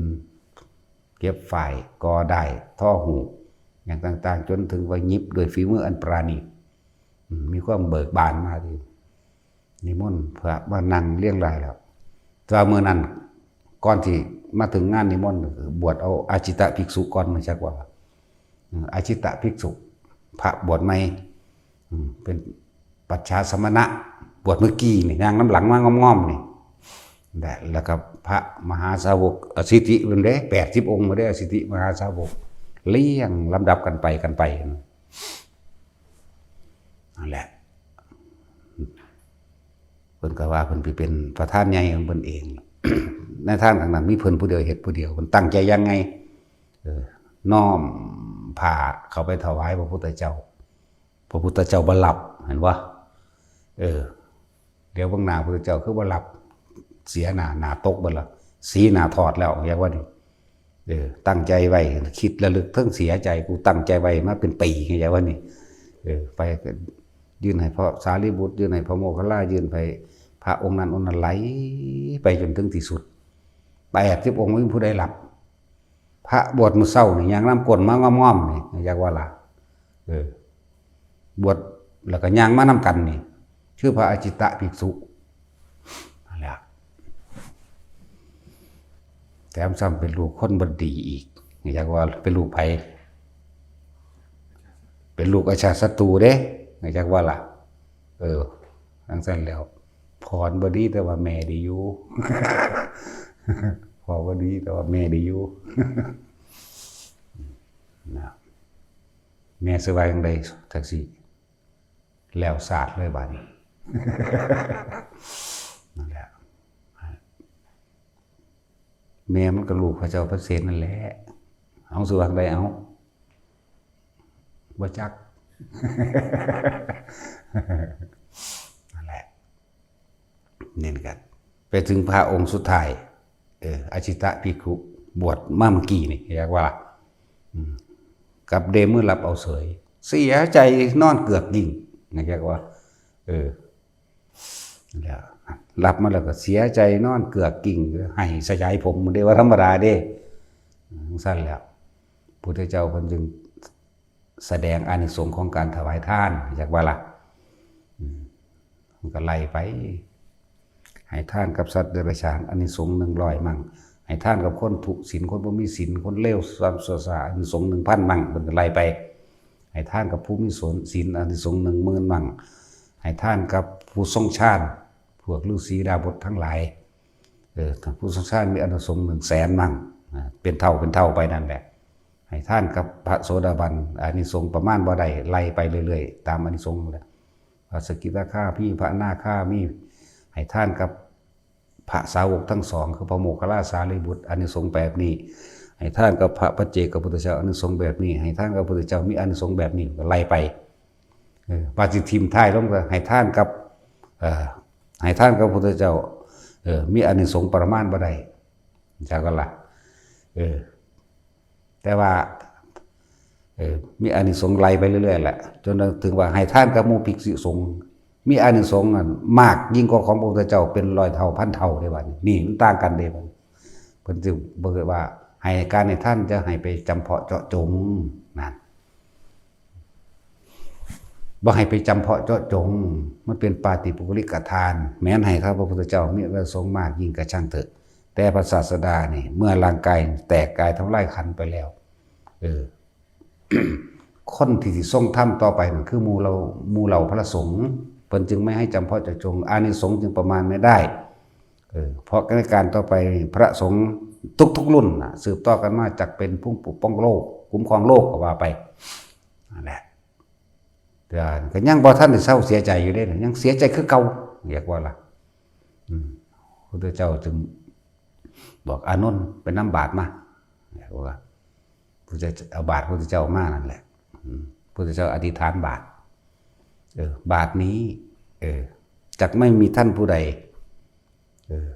เก็บฝ้าย กอด้าย ทอฮูก หยังต่างๆ จนถึงว่าหยิบด้วยฝีมืออันประณีต อืม มีความเบิกบานมาดี นิมนต์พระมานั่งเรียงรายแล้ว แต่ว่ามื้อนั้น ก่อนที่มาถึงงานนิมนต์ บวชเอาอาจิตภิกษุก่อน มาจากว่า อืม อาจิตภิกษุ พระบวชใหม่ อืม เป็นปัจฉาสมณะ บวชเมื่อกี้นี่ ย่างนำหลังมาง่อมๆ นี่ และ แล้วก็พระมหาสาวกอสิติเพิ่นเด้ แปดสิบองค์มาเด้ อสิติมหาสาวก เรียงลำดับกันไป กันไป นั่นแหละ เพิ่นก็ว่าเพิ่นไปเป็นประธานใหญ่ของเพิ่นเอง ในทานครั้งนั้นมีเพิ่นผู้เดียวเฮ็ดผู้เดียว เพิ่นตั้งใจอย่างไง เออ น้อมผ้าเข้าไปถวายพระพุทธเจ้า พระพุทธเจ้าบ่รับ เห็นบ่ เออ เดี๋ยวเบิ่งหน้าพระพุทธเจ้าคือบ่รับ เสียหน้า หน้าตกเบิดละ สีหน้าถอดแล้ว เรียกว่านี่ เออ ตั้งใจไว้ คิดระลึกเทิงเสียใจ กูตั้งใจไว้มาเป็นปี เรียกว่านี่ เออ ไปก็ยื่นให้พระสารีบุตร ยื่นให้พระโมคคัลลา ยื่นให้พระองค์นั้นองค์นั้น ไหลไปจนถึงที่สุด แปดสิบองค์ บ่มีผู้ใดรับ พระบวชมื้อเช้านี่ ย่างนำก้นมาง่อมๆนี่ เรียกว่าล่ะ เออ บวชแล้วก็ย่างมานำกันนี่ คือพระอาจิตตภิกษุ นั่นแหละ แถมซ้ำเป็นลูกคนบ่ดีอีก เรียกว่าเป็นลูกไผ เป็นลูกอาชาติศัตรูเด้ เรียกว่าล่ะ เออ จั่งซั้นแล้ว พ่อบ่ดีแต่ว่าแม่ดีอยู่ พ่อบ่ดีแต่ว่าแม่ดีอยู่ นะ แม่สิว่าจั่งใดจั่งซี้ แล้วสาดเลยบาดนี้ นั่นแหละ แม่มันก็ลูกพระเจ้าพระเสนนั่นแหละ เอาสิว่าจั่งใด เอา บ่จัก นั่นแหละ นี่นะครับ ไปถึงพระองค์สุดท้าย เออ อาจิตตภิกขุ บวชมาเมื่อกี้นี่ เรียกว่า อืม กลับเดมือรับเอาเสย เสียใจนอนเกือกยิ่ง นะ เรียกว่า เออ แล้ว รับมาแล้วก็เสียใจนอนเกือกยิ่ง ไห้สยายผม มันเด้ว่าธรรมดาเด้ จั่งซั้นแล้ว พุทธเจ้าเพิ่นจึงแสดงอานิสงส์ของการถวายทาน จักว่าล่ะ อืม มันก็ไล่ไป ให้ทานกับสัตว์เดรัจฉาน อานิสงส์หนึ่งร้อยมัง ให้ทานกับคนทุศีล คนบ่มีศีล คนเลวทรามชั่วช้า อานิสงส์หนึ่งพันมัง เพิ่นก็ไล่ไป ให้ทานกับผู้มีศีล อานิสงส์หนึ่งหมื่นมัง ให้ทานกับผู้ทรงฌาน พวกฤาษีดาบสทั้งหลาย เออ ผู้ทรงฌานมีอานิสงส์หนึ่งแสนมัง อ่า เป็นเท่าเป็นเท่าไปนั่นแหละ ให้ทานกับพระโสดาบัน อานิสงส์ประมาณบ่ได้ ไล่ไปเรื่อยๆ ตามอานิสงส์นั่นแหละ พระสกิทาคามี พระอนาคามี ให้ทานกับพระสาวกทั้งสอง คือพระโมคคัลลา สารีบุตร อานิสงส์แบบนี้ ให้ทานกับพระปัจเจกพุทธเจ้า อานิสงส์แบบนี้ ให้ทานกับพระพุทธเจ้า มีอานิสงส์แบบนี้ ก็ไล่ไป เออ ว่าสิทิ่มท้ายลงก็ให้ทานกับ เอ่อ ให้ทานกับพระพุทธเจ้า เออ มีอานิสงส์ประมาณบ่ได้ จักว่าล่ะ เออ แต่ว่า เออ มีอานิสงส์ไล่ไปเรื่อยๆแหละ จนถึงว่าให้ทานกับหมู่ภิกษุสงฆ์ มีอานิสงส์นั่นมากยิ่งกว่าของพระพุทธเจ้าเป็นร้อยเท่าพันเท่าเด้ บัดนี้ นี่มันต่างกันเด้ บัดนี้ เพิ่นจึงบอกว่า ให้การให้ทานจะให้ไปจำเพาะเจาะจง นั่น บ่ให้ไปจำเพาะเจาะจง มันเป็นปาฏิปุคลิกทาน แม้นให้ถ้าพระพุทธเจ้ามีอานิสงส์มากยิ่งก็ช่างเถอะ แต่พระศาสดานี่ เมื่อร่างกายแตกกายทำลายขันธ์ไปแล้ว เออ คนที่สิทรงธรรมต่อไปนั่นคือหมู่เหล่า หมู่เหล่าพระสงฆ์ เพิ่นจึงไม่ให้จำเพาะเจาะจง อานิสงส์จึงประมาณไม่ได้ เออ เพราะในการต่อไปพระสงฆ์ทุกๆรุ่นน่ะ สืบต่อกันมาจักเป็นผู้ปกป้องโลก คุ้มครองโลกก็ว่าไป นั่นแหละ แต่ก็ยังบ่ทันได้เซาเสียใจอยู่เด้ ยังเสียใจคือเก่า เรียกว่าล่ะ อืม พุทธเจ้าจึงบอกอานนท์ไปนำบาตรมา เรียกว่า พุทธเจ้าเอาบาตรพุทธเจ้ามานั่นแหละ อืม พุทธเจ้าอธิษฐานบาตร เออ บาตรนี้ เออ จักไม่มีท่านผู้ใด เออ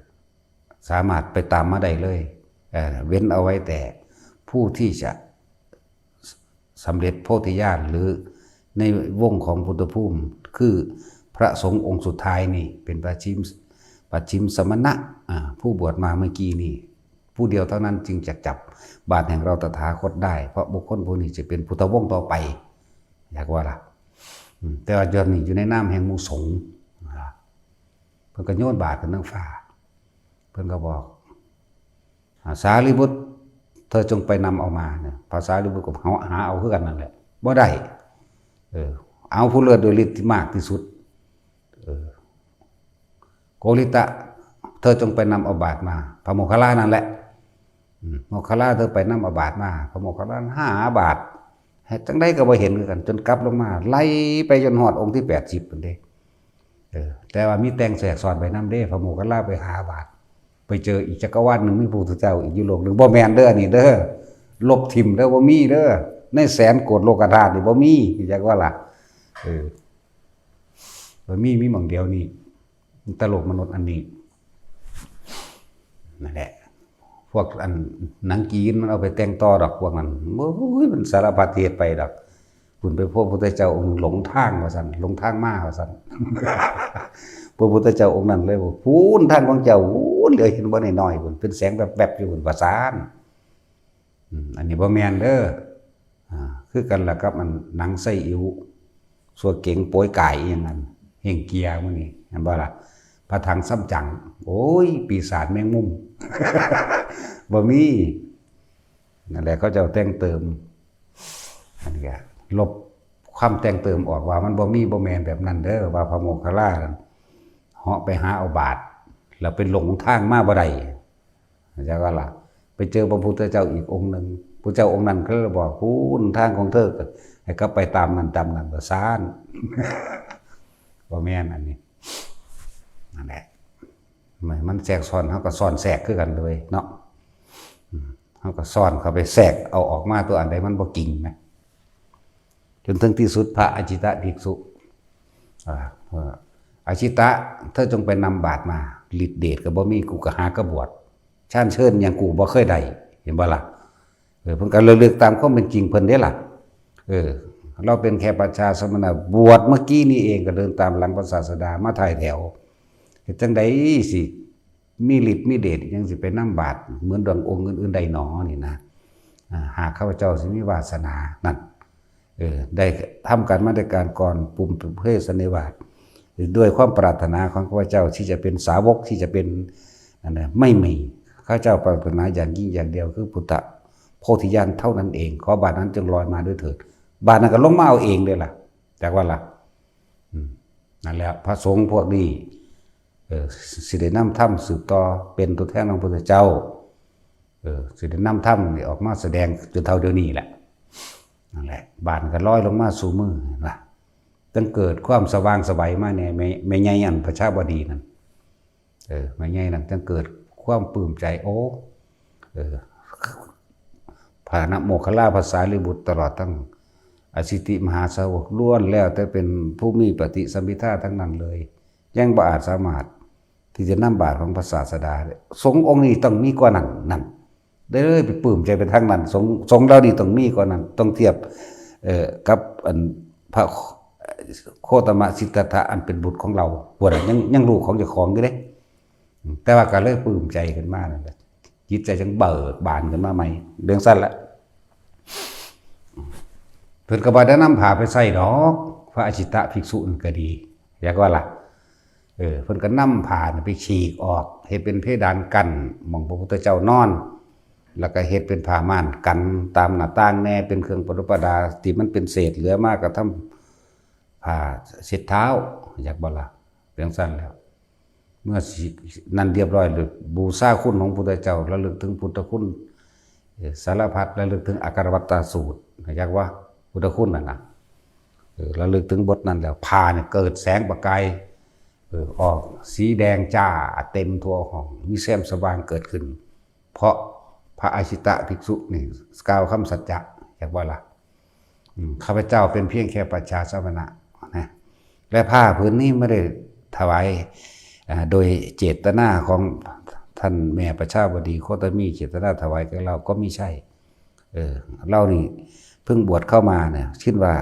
สามารถไปตามมาได้เลย เออ เว้นเอาไว้แต่ผู้ที่จะสำเร็จโพธิญาณ หรือในวงของพุทธภูมิ คือพระสงฆ์องค์สุดท้ายนี่ เป็นปัจฉิม ปัจฉิมสมณะ อ่า ผู้บวชมาเมื่อกี้นี่ ผู้เดียวเท่านั้นจึงจะจับบาตรแห่งเราตถาคตได้ เพราะบุคคลผู้นี้จะเป็นพุทธวงศ์ต่อไป อยากว่าล่ะ อืม แต่ว่าเดี๋ยวนี้อยู่ในนามแห่งหมู่สงฆ์ อ่า เพิ่นก็โยนบาตรขึ้นเทิงฟ้า เพิ่นก็บอก อ่า สารีบุตร เธอจงไปนำเอามาเนี่ย พระสารีบุตรก็หา หาเอาคือกันนั่นแหละ บ่ได้ เออ เอาผู้เลิศด้วยฤทธิ์ที่มากที่สุด เออ โกริตะ เธอจงไปนำเอาบาตรมา พระโมคคัลลานั่นแหละ อืม โมคคัลลา เธอไปนำเอาบาตรมา พระโมคคัลลาหาบาตร เฮ็ดจั่งใดก็บ่เห็นคือกัน จนกลับลงมา ไล่ไปจนฮอดองค์ที่แปดสิบพุ้นเด้ เออ แต่ว่ามีแต่งแทรกซ้อนไปนำเด้ พระโมคคัลลาไปหาบาตร ไปเจออีกจักรวาลหนึ่ง มีพระพุทธเจ้าอีกอยู่โลกหนึ่ง บ่แม่นเด้อ อันนี้เด้อ ลบถิ่มเด้อ บ่มีเด้อ ในแสนโกดโลกธาตุนี่บ่มี จักว่าล่ะ เออ บ่มี มีหม่องเดียวนี่ ตลกมนุษย์อันนี้ นั่นแหละ พวกอันหนังจีนมันเอาไปแต่งต่อดอก พวกนั้น โอ้ย มันสารพัดเหตุไปดอก คุณไปพบพระพุทธเจ้าองค์หลงทางว่าซั่น หลงทางมาว่าซั่น พระพุทธเจ้าองค์นั้นเลยว่า พูนทางของเจ้า พูนเหลือเห็นบ่น้อยๆ พูน เป็นแสงแวบๆ อยู่พูน ว่าซั่น อืม อันนี้บ่แม่นเด้อ อ่า คือกันล่ะกับอันหนังไซอิ๋ว สัวเก๋งโปยก๋ายอีหยังนั่น เฮ่งเกียร์มื้อนี้ เห็นบ่ล่ะ พระถังซ้ำจั๋ง โอ้ย ปีศาจแมงมุม บ่มี นั่นแหละ เขาเจ้าแต่งเติม อันนี้ก็ลบความแต่งเติมออกว่ามันบ่มี บ่แม่นแบบนั้นเด้อ ว่าพระโมคคัลลานั่น เหาะไปหาเอาบาตร แล้วไปหลงทางมาบ่ได้ เข้าใจบ่ล่ะ ไปเจอพระพุทธเจ้าอีกองค์หนึ่ง พระเจ้าองค์นั้นก็เลยบอก พูนทางของเธอก็ให้กลับไปตามนั้นตามนั้น ว่าซั่น บ่แม่นอันนี้ นั่นแหละ มัน มันแทรกซ้อน เฮาก็ซ้อนแทรกคือกันเลยเนาะ อืม เฮาก็ซ้อนเข้าไปแทรกเอาออกมา ตัวอันใดมันบ่จริงนะ จนถึงที่สุดพระอาชิตะภิกษุ อ่า ว่า อาชิตะ เธอจงไปนำบาตรมา ฤทธิ์เดชก็บ่มี กูก็หากะบวช ฌานเชิญหยังกูบ่เคยได้ เห็นบ่ล่ะ เออ เพิ่นก็ระลึกตามความเป็นจริงเพิ่นเด้ล่ะ เออ เราเป็นแค่ปัจฉาสมณะ บวชเมื่อกี้นี่เองก็เดินตามหลังพระศาสดามาท้ายแถว เฮ็ดจั่งใดสิมีฤทธิ์มีเดช ยังสิไปนำบาตรเหมือนดังองค์อื่นๆ ได้หนอนี่นะ อ่า หากข้าพเจ้าสิมีวาสนานั่น เออ ได้ทำการมาด้วยการก่อนปุมเพสันนิวาส ด้วยความปรารถนาของข้าพเจ้าที่จะเป็นสาวก ที่จะเป็น อันนั้นไม่มี ข้าพเจ้าปรารถนาอย่างยิ่งอย่างเดียวคือพุทธโพธิญาณเท่านั้นเอง ขอบาตรนั้นจงลอยมาด้วยเถิด บาตรนั้นก็ลงมาเอาเองเลยล่ะ จากว่าล่ะ อืม นั่นแหละ พระสงฆ์พวกนี้ เออ สิได้นำธรรมสืบต่อ เป็นตัวแทนของพระพุทธเจ้า เออ สิได้นำธรรมนี่ออกมาแสดงจนเท่าเดี๋ยวนี้แหละ นั่นแหละ บาตรก็ลอยลงมาสู่มือ เห็นปะ จั่งเกิดความสว่างไสวมาแน่ แม่ แม่ใหญ่อันประชาบดีนั่น เออ แม่ใหญ่นั่นจั่งเกิดความปลื้มใจ โอ้ เออ พระนะโมคคัลลา พระสารีบุตร ตลอดทั้งอสิติมหาสาวก ล้วนแล้วแต่เป็นผู้มีปฏิสัมภิทาทั้งนั้นเลย ยังบ่อาจสามารถที่จะนำบาตรของพระศาสดาได้ สงฆ์องค์นี้ต้องมีกว่านั้น นั่น ได้เลยไปปลื้มใจไปทางนั้น สงฆ์ สงฆ์เหล่านี้ต้องมีกว่านั้น ต้องเทียบ เอ่อ กับอันพระโคตมะสิทธัตถะอันเป็นบุตรของเรา พวกนั้นยัง ยังลูกของเจ้าของอยู่เด้ แต่ว่าก็เลยปลื้มใจขึ้นมานั่นแหละ จิตใจจั่งเบิกบานขึ้นมาใหม่ เรื่องสั้นละ เพิ่นก็บ่ได้นำพาไปใส่ดอก พระอาชิตะภิกษุนั่นก็ดี อยากว่าล่ะ เออ เพิ่นก็นำผ้าน่ะไปฉีกออก เฮ็ดเป็นเพดานกั้นหม่องพระพุทธเจ้านอน แล้วก็เฮ็ดเป็นผ้าม่านกั้นตามหน้าต่างแน่ เป็นเครื่องประดับประดา ที่มันเป็นเศษเหลือมาก็ทำผ้าเช็ดเท้า อยากบ่ล่ะ เพียงสั้นแล้ว เมื่อสิ นั่นเรียบร้อยเลย บูชาคุณของพุทธเจ้า ระลึกถึงพุทธคุณ เอ่อ สารพัด ระลึกถึงอักขวัตตสูตร อยากว่าพุทธคุณนั่นน่ะ เออ ระลึกถึงบทนั้นแล้ว ผ้าเนี่ยเกิดแสงประกาย เออ ออกสีแดงจ้าเต็มทั่วห้อง มีแสงสว่างเกิดขึ้น เพราะพระอาชิตะภิกษุนี่กล่าวคำสัจจะ อยากว่าล่ะ อืม ข้าพเจ้าเป็นเพียงแค่ปัจฉาสมณะนะ และผ้าผืนนี้ไม่ได้ถวาย อ่า โดยเจตนาของท่านแม่ประชาบดีโคตมี เจตนาถวายแก่เราก็ไม่ใช่ เออ เรานี่เพิ่งบวชเข้ามาเนี่ย คิดว่า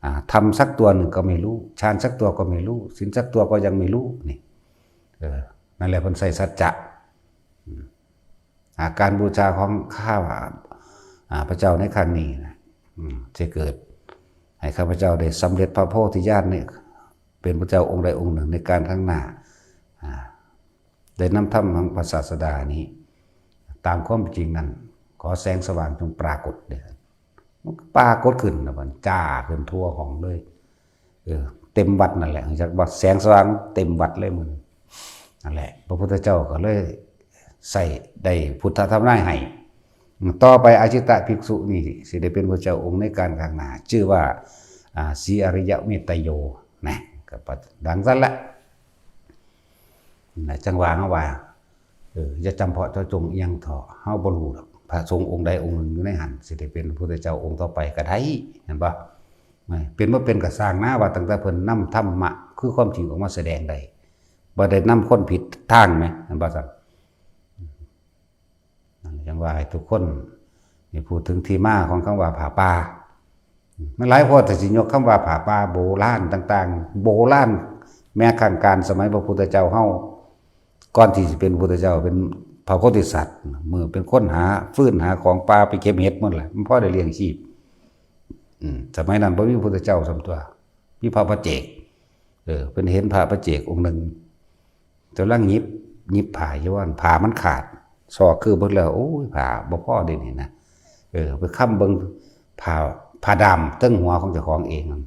อ่า ธรรมสักตัวหนึ่งก็ไม่รู้ ฌานสักตัวก็ไม่รู้ ศีลสักตัวก็ยังไม่รู้ นี่ เออ นั่นแหละเพิ่นใส่สัจจะ อืม อ่า การบูชาของข้า อ่า พระเจ้าในครั้งนี้นะ อืม จะเกิดให้ข้าพเจ้าได้สำเร็จพระโพธิญาณเนี่ย เป็นพระเจ้าองค์ใดองค์หนึ่งในการข้างหน้า อ่า ได้นำธรรมของพระศาสดานี้ ตามความจริงนั้น ขอแสงสว่างจงปรากฏเด้อ มันก็ปรากฏขึ้นนะ มันจ้าขึ้นทั่วห้องเลย เออ เต็มวัดนั่นแหละ จากวัดแสงสว่างเต็มวัดเลยมื้อนั้น นั่นแหละ พระพุทธเจ้าก็เลยใส่ได้พุทธธรรมนายให้ ต่อไปอาชิตะภิกษุนี่สิได้เป็นพระเจ้าองค์ในการข้างหน้า ชื่อว่า อ่า สีอริยเมตโตโย นะ ก็ดังซั่นละ นะ จั่งว่าเฮาว่า อ อย่าจำเพาะเจาะจงอิหยังเถาะ เฮาบ่ฮู้ดอก พระสงฆ์องค์ใดองค์หนึ่งอยู่ในหั้น สิได้เป็นพระพุทธเจ้าองค์ต่อไปก็ได้ เห็นบ่ เป็นบ่เป็นก็ซ่างนะ ว่าตั้งแต่เพิ่นนำธรรมะ คือความจริงออกมาแสดงได้ บ่ได้นำคนผิดทางแหม เห็นบ่ซั่น นั่นจั่งว่าให้ทุกคนนี่พูดถึงที่มาของคำว่าผ้าป่า มันหลายพอแต่สิยกคำว่าผ้าป่าโบราณต่างๆ โบราณ แม้กระทั่งการสมัยพระพุทธเจ้าเฮา ก่อนที่สิเป็นพุทธเจ้า เป็นพระโพธิสัตว์ มื้อเป็นคนหาฟืนหาของป่าไปเก็บเห็ดหมดแหละ มันพอได้เลี้ยงชีพ อืม สมัยนั้นบ่มีพุทธเจ้าส่ำตัว มีพระปัจเจก เออ เพิ่นเห็นพระปัจเจกองค์หนึ่ง กำลังหยิบ หยิบผ้าอยู่ว่าผ้ามันขาด ซอกคือเบิ่งแล้ว โอ้ย ผ้าบ่พอเด้นี่นะ เออ ไปค้ำเบิ่งผ้า ผ้าด้ามเทิงหัวของเจ้าของเองนั่น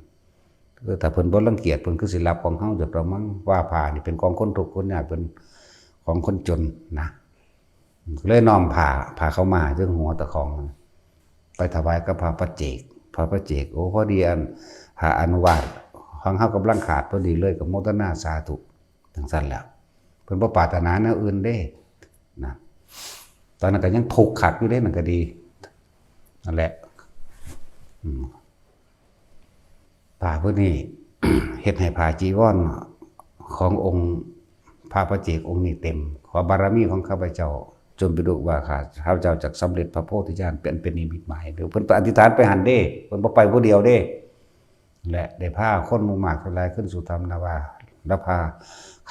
เออ ถ้าเพิ่นบ่รังเกียจ เพิ่นคือสิรับของเฮาอยู่ดอกมั้ง ว่าผ้านี่เป็นของคนทุกข์คนยาก เป็นของคนจนนะ ก็เลยน้อมผ้า ผ้าขาวม้าเทิงหัวเจ้าของ ไปถวายกับพระปัจเจก พระปัจเจก โอ้ พอดีอัน ผ้าอนุวาสของเฮากำลังขาดพอดีเลย ก็โมทนาสาธุ จั่งซั่นแหละ เพิ่นบ่ปรารถนาแนวอื่นเด้ นะ ตอนนั้นก็ยังทุกข์คักอยู่เด้ นั่นก็ดี นั่นแหละ อืม ผ้าผู้นี้ เฮ็ดให้ผ้าจีวรขององค์พระปัจเจกองค์นี้เต็ม ขอบารมีของข้าพเจ้า จงเป็นลูกว่าข้า ข้าพเจ้าจักสำเร็จพระโพธิญาณเป็น เป็นนิมิตหมาย เดี๋ยวเพิ่นไปอธิษฐานไปหั้นเด้ เพิ่นบ่ไปผู้เดียวเด้ และได้พาคนหมู่มากหลายขึ้นสู่ธรรมนาวา แล้วพา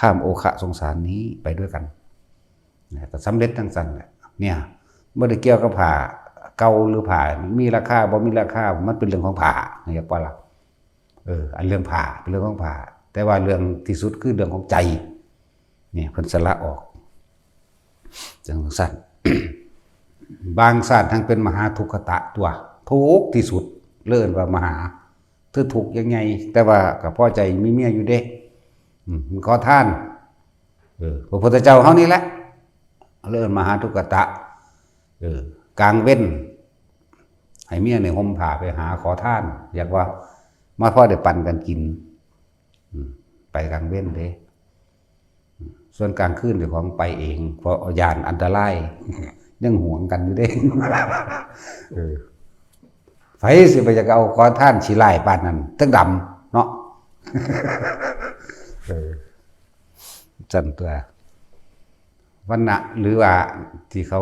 ข้ามโอคะสงสารนี้ไปด้วยกัน นะ ก็สำเร็จจั่งซั่นแหละ เนี่ย บ่ได้เกี่ยวกับผ้าเก่าหรือผ้ามีราคาบ่มีราคา มันเป็นเรื่องของผ้า เรียกว่าล่ะ เออ อันเรื่องผ้าเป็นเรื่องของผ้า แต่ว่าเรื่องที่สุดคือเรื่องของใจ เนี่ย เพิ่นสละออก จั่งซั่น บางชาติทั้งเป็นมหาทุกขตะตัว ทุกข์ที่สุด เลยเอิ้นว่ามหา คือทุกข์อย่างใหญ่ แต่ว่าก็พอใจมีเมียอยู่เด้ อืม ขอทาน เออ พระพุทธเจ้าเฮานี่แหละ เลยเอิ้นมหาทุกขตะ เออ กลางเว็น ให้เมียเนี่ยห่มผ้าไปหาขอทาน อยากว่ามาพอได้ปันกันกิน อืม ไปกลางเว็นเด้ อืม ส่วนกลางคืนเจ้าของไปเอง เพราะย่านอันตราย ยังหวงกันอยู่เด้ เออ ไผสิไปอยากเอาขอทานขี้ร้ายปานนั้น ทั้งดำเนาะ เออ ซั่นตัว วรรณะ หรือว่าที่เขา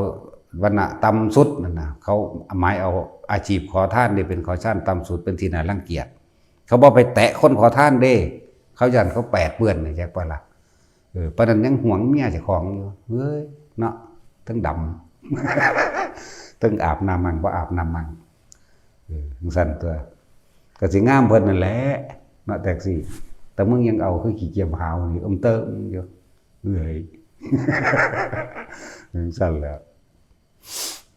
วรรณะต่ำสุดนั่นน่ะ เขาหมายเอาอาชีพขอทานนี่เป็นขอทานต่ำสุด เป็นที่น่ารังเกียจ เขาบ่ไปแตะคนขอทานเด้ เขาย้านเขาแปดเปื้อนนี่ จักว่าล่ะ เออ ปานนั้นยังหวงเมียเจ้าของอยู่ เฮ้ย เนาะ ทั้งดำ ทั้งอาบน้ำมั่งบ่อาบน้ำมั่ง เออ จั่งซั่นตัว ก็สิงามเพิ่นนั่นแหละ เนาะ แท็กซี่ แต่มึงยังเอาคือขี้เกียจหาวนี่ อึมเติมอยู่ เอ้ย จั่งซั่นแหละ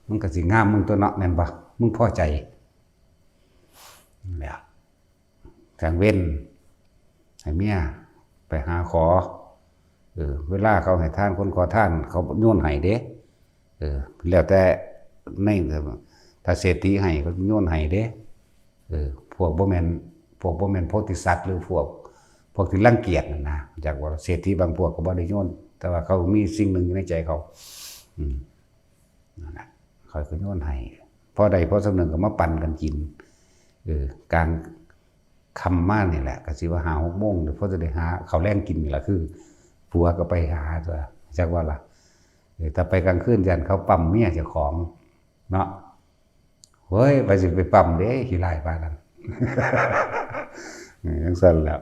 มันก็สิงามมึงตัวเนาะ แม่นบ่ มึงพอใจ นั่นแหละ กลางเว็น ให้เมียไปหาขอ เออ เวลาเขาให้ทาน คนขอทาน เขาโยนให้เด้ เออ แล้วแต่ใน ถ้าเศรษฐีให้ เขาโยนให้เด้ เออ พวกบ่แม่น พวกบ่แม่นโพธิสัตว์ หรือพวก พวกที่รังเกียจนั่นนะ จักว่าเศรษฐีบางพวกก็บ่ได้โยน แต่ว่าเขามีสิ่งหนึ่งอยู่ในใจเขา อืม นั่นน่ะ ข้อยก็โยนให้ พอได้พอส่ำหนึ่งก็มาปันกันกิน เออ กลางค่ำมานี่แหละ ก็สิว่าห้าหกโมง เดี๋ยวพอจะได้หาข้าวแลงกินนี่ล่ะ คือผัวก็ไปหาตัว จักว่าล่ะ เออ ถ้าไปกลางคืนย้านเขาปั๊มเมียเจ้าของ เนาะ เฮ้ย ไปสิไปปั๊มเด้ ขี้ร้ายปานนั้น เออ จั่งซั่นแหละ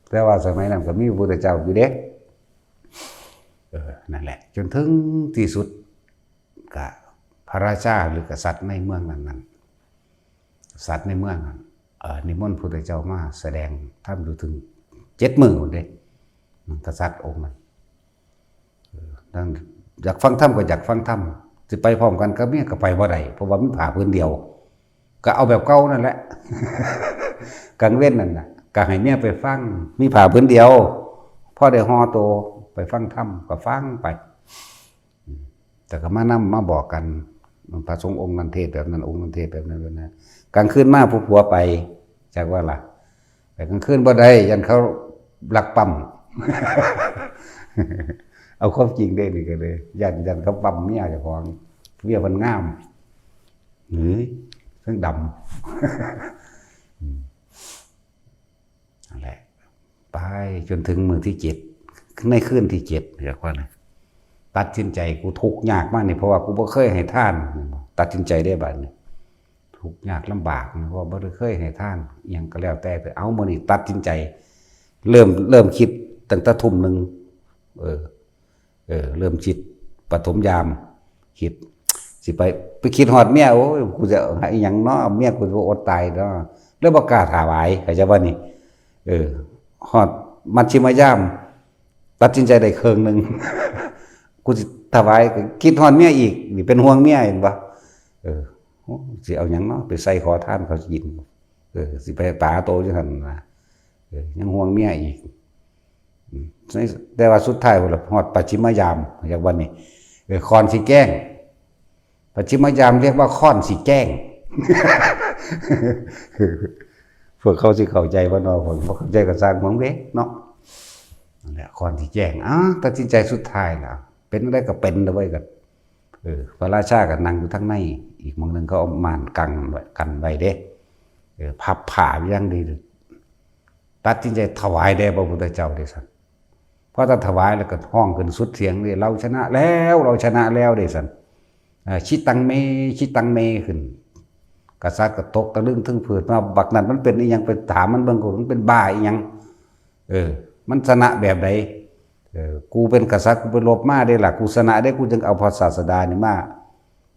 แต่ว่าสมัยนั้นก็มีพระพุทธเจ้าอยู่เด้ เออ นั่นแหละ จนถึงที่สุด ก็พระราชาหรือกษัตริย์ในเมืองนั้นๆ กษัตริย์ในเมืองนั้น เอ่อ นิมนต์พุทธเจ้ามาแสดงธรรมอยู่ถึงเจ็ดมื้อพู้นเด้ กษัตริย์องค์นั้น เออ นั่น อยากฟังธรรมก็อยากฟังธรรม สิไปพร้อมกันกับเมียก็ไปบ่ได้ เพราะว่ามีผ้าผืนเดียว ก็เอาแบบเก่านั่นแหละ กลางเว็นนั่นน่ะ ก็ให้เมียไปฟัง มีผ้าผืนเดียว พอได้ห่อโตไปฟังธรรมก็ฟังไป แต่ก็มานำมาบอกกัน พระสงฆ์องค์นั้นเทศน์แบบนั้น องค์นั้นเทศน์แบบนั้นแบบนั้น กลางคืนมาผู้ผัวไป จักว่าล่ะ ไปกลางคืนบ่ได้ ย้านเขาลักปั๊ม เอาความจริงเด้นี่ก็เลย ย่าน ย่านเขาปั๊มเมียเจ้าของ เมียเพิ่นงาม เฮ้ย เพิ่นดำ อืม นั่นแหละ ไปจนถึงมื้อที่เจ็ด ในคืนที่เจ็ด เรียกว่านะ ตัดสินใจ กูทุกข์ยากมากนี่ เพราะว่ากูบ่เคยให้ทาน ตัดสินใจได้บัดนี้ ทุกข์ยากลำบากนะ เพราะบ่ได้เคยให้ทาน อิหยังก็แล้วแต่ แต่เอามื้อนี้ตัดสินใจ เริ่ม เริ่มคิดตั้งแต่ทุ่มหนึ่ง เออ เออ เริ่มคิดปฐมยาม คิด สิไป ไปคิดฮอดเมีย โอ้ย กูจะให้อิหยังเนาะ เมียกูจะอดตายเนาะ แล้วบ่กล้าถวาย เข้าใจบ่นี่ เออ ฮอดมัชชิมยาม ตัดสินใจได้ครึ่งหนึ่ง กูสิถวาย คิดฮอดเมียอีก นี่เป็นห่วงเมีย เห็นบ่ เออ โอ้ สิเอาหยังเนาะ ไปใส่ขอทานเขากิน เออ สิไปปาโตจังซั่นนะ เออ ยังห่วงเมียอีก อืม แต่ว่าสุดท้ายพุ่นล่ะ ฮอดปัจฉิมยาม เรียกว่านี่ เออ ค่อนสิแกล้ง ปัจฉิมยามเรียกว่าค่อนสิแกล้ง พวกเขาสิเข้าใจบ่เนาะ พวกบ่เข้าใจก็ซ่างมันเด้เนาะ นั่นแหละ ค่อนสิแกล้ง อ้าว ตัดสินใจสุดท้ายแล้ว เป็นอะไรก็เป็นเด้อเว้ย ก็ เออ พระราชาก็นั่งอยู่ทางใน อีกหม่องหนึ่งเขาเอาม่านกั้นไว้ กั้นไว้เด้ เออ พับผ้าอย่างดี ตัดสินใจถวายแด่พระพุทธเจ้าเด้ซั่น พอตัดถวายแล้วก็ฮ้องขึ้นสุดเสียงเลย "เราชนะแล้ว เราชนะแล้ว" เด้ซั่น เอ่อ "จิตตังเม จิตตังเม" ขึ้น กษัตริย์ก็ตกตะลึงตึงโพด ว่าบักนั่นมันเป็นอิหยัง ไปถามมันเบิ่ง กูมันเป็นบ้าอิหยัง เออ มันชนะแบบใด เออ กูเป็นกษัตริย์ กูไปรบมาเด้ล่ะ กูชนะเด้ กูจึงเอาพระศาสดานี่มา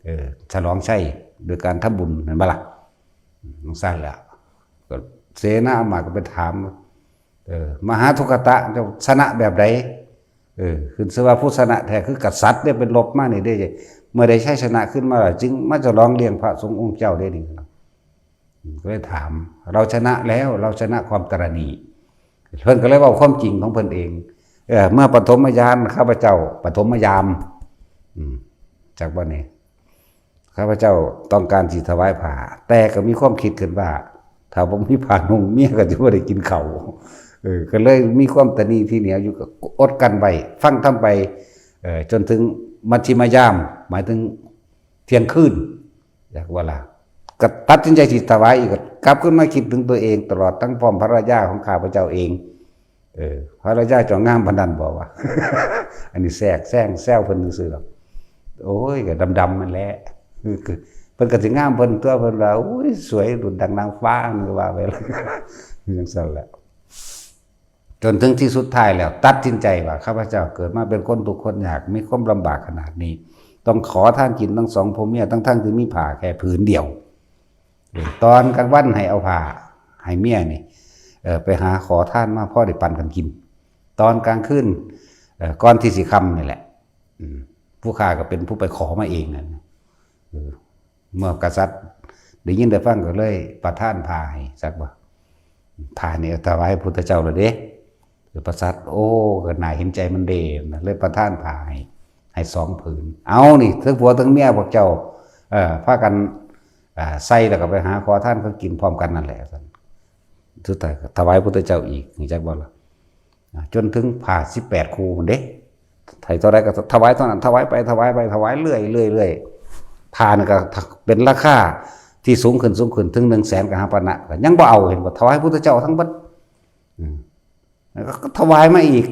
เออ ฉลองชัยโดยการทำบุญ แม่นบ่ล่ะ จั่งซั่นแหละ ก็เสนาอามาตย์ก็ไปถาม เออ มหาทุกขตะ เจ้าชนะแบบใด เออ ขึ้นชื่อว่าผู้ชนะแท้คือกษัตริย์เด้ เป็นรบมานี่เด้ เมื่อได้ชัยชนะขึ้นมาแล้ว จึงมาฉลองเลี้ยงพระสงฆ์องค์เจ้าเด้นี่ อืม ก็เลยถาม "เราชนะแล้ว เราชนะความตระหนี่" เพิ่นก็เลยเว้าความจริงของเพิ่นเอง เออ เมื่อปฐมยามข้าพเจ้า ปฐมยาม อืม จักบ่นี่ ข้าพเจ้าต้องการสิถวายผ้า แต่ก็มีความคิดขึ้นว่า ถ้าบ่มีผ้านุ่ง เมียก็สิบ่ได้กินข้าว เออ ก็เลยมีความตระหนี่ที่เหนียวอยู่ ก็อดกลั้นไว้ ฟังธรรมไป เอ่อ จนถึงมัชชิมยาม หมายถึงเที่ยงคืน อยากว่าล่ะ ก็ตัดสินใจสิถวายอีก ก็กลับขึ้นมาคิดถึงตัวเอง ตลอดทั้งพร้อมภรรยาของข้าพเจ้าเอง เออ ภรรยาเจ้างามปานนั้นบ่วะ อันนี้แทรกแซงแซวเพิ่นซื่อๆดอก โอ้ย ก็ดำๆนั่นแหละ คือ คือ เพิ่นก็สิงามเพิ่นตัว เพิ่นว่า "โอ้ย สวยดุจดังนางฟ้า" นี่ก็ว่าไปแล้ว จั่งซั่นแหละ จนถึงที่สุดท้ายแล้ว ตัดสินใจว่า "ข้าพเจ้าเกิดมาเป็นคนทุกข์คนยาก มีความลำบากขนาดนี้ ต้องขอทานกินทั้งสองผัวเมีย ทั้งๆที่มีผ้าแค่ผืนเดียว เออ ตอนกลางวันให้เอาผ้าให้เมียนี่ เออ ไปหาขอทานมาพอได้ปันกันกิน ตอนกลางคืน เออ ก่อนที่สิค่ำนี่แหละ อืม ผู้ข้าก็เป็นผู้ไปขอมาเองนั่น เออ เมื่อกษัตริย์ได้ยินได้ฟังก็เลยประทานผ้าให้ จักบ่ ผ้านี่ถวายพุทธเจ้าแล้วเด้ กษัตริย์ โอ้ ก็น่าเห็นใจมันเด้นะ เลยประทานผ้าให้ ให้สองผืน เอานี่ ทั้งผัวทั้งเมียพวกเจ้า เอ่อ พากัน อ่า ใส่แล้วก็ไปหาขอทานเขากินพร้อมกันนั่นแหละ สุดท้ายก็ถวายพุทธเจ้าอีก รู้จักบ่ล่ะ อ่า จนถึงผ้าสิบแปดคู่พุ้นเด้ ให้เท่าใดก็ถวายเท่านั้น ถวายไป ถวายไป ถวายเรื่อย เรื่อย เรื่อย ผ้านั่นก็เป็นราคาที่สูงขึ้น สูงขึ้น ถึงหนึ่งแสนกหาปณะ ก็ยังบ่เอา เห็นบ่ ถวายพุทธเจ้าทั้งเบิด อืม แล้วก็ถวายมาอีก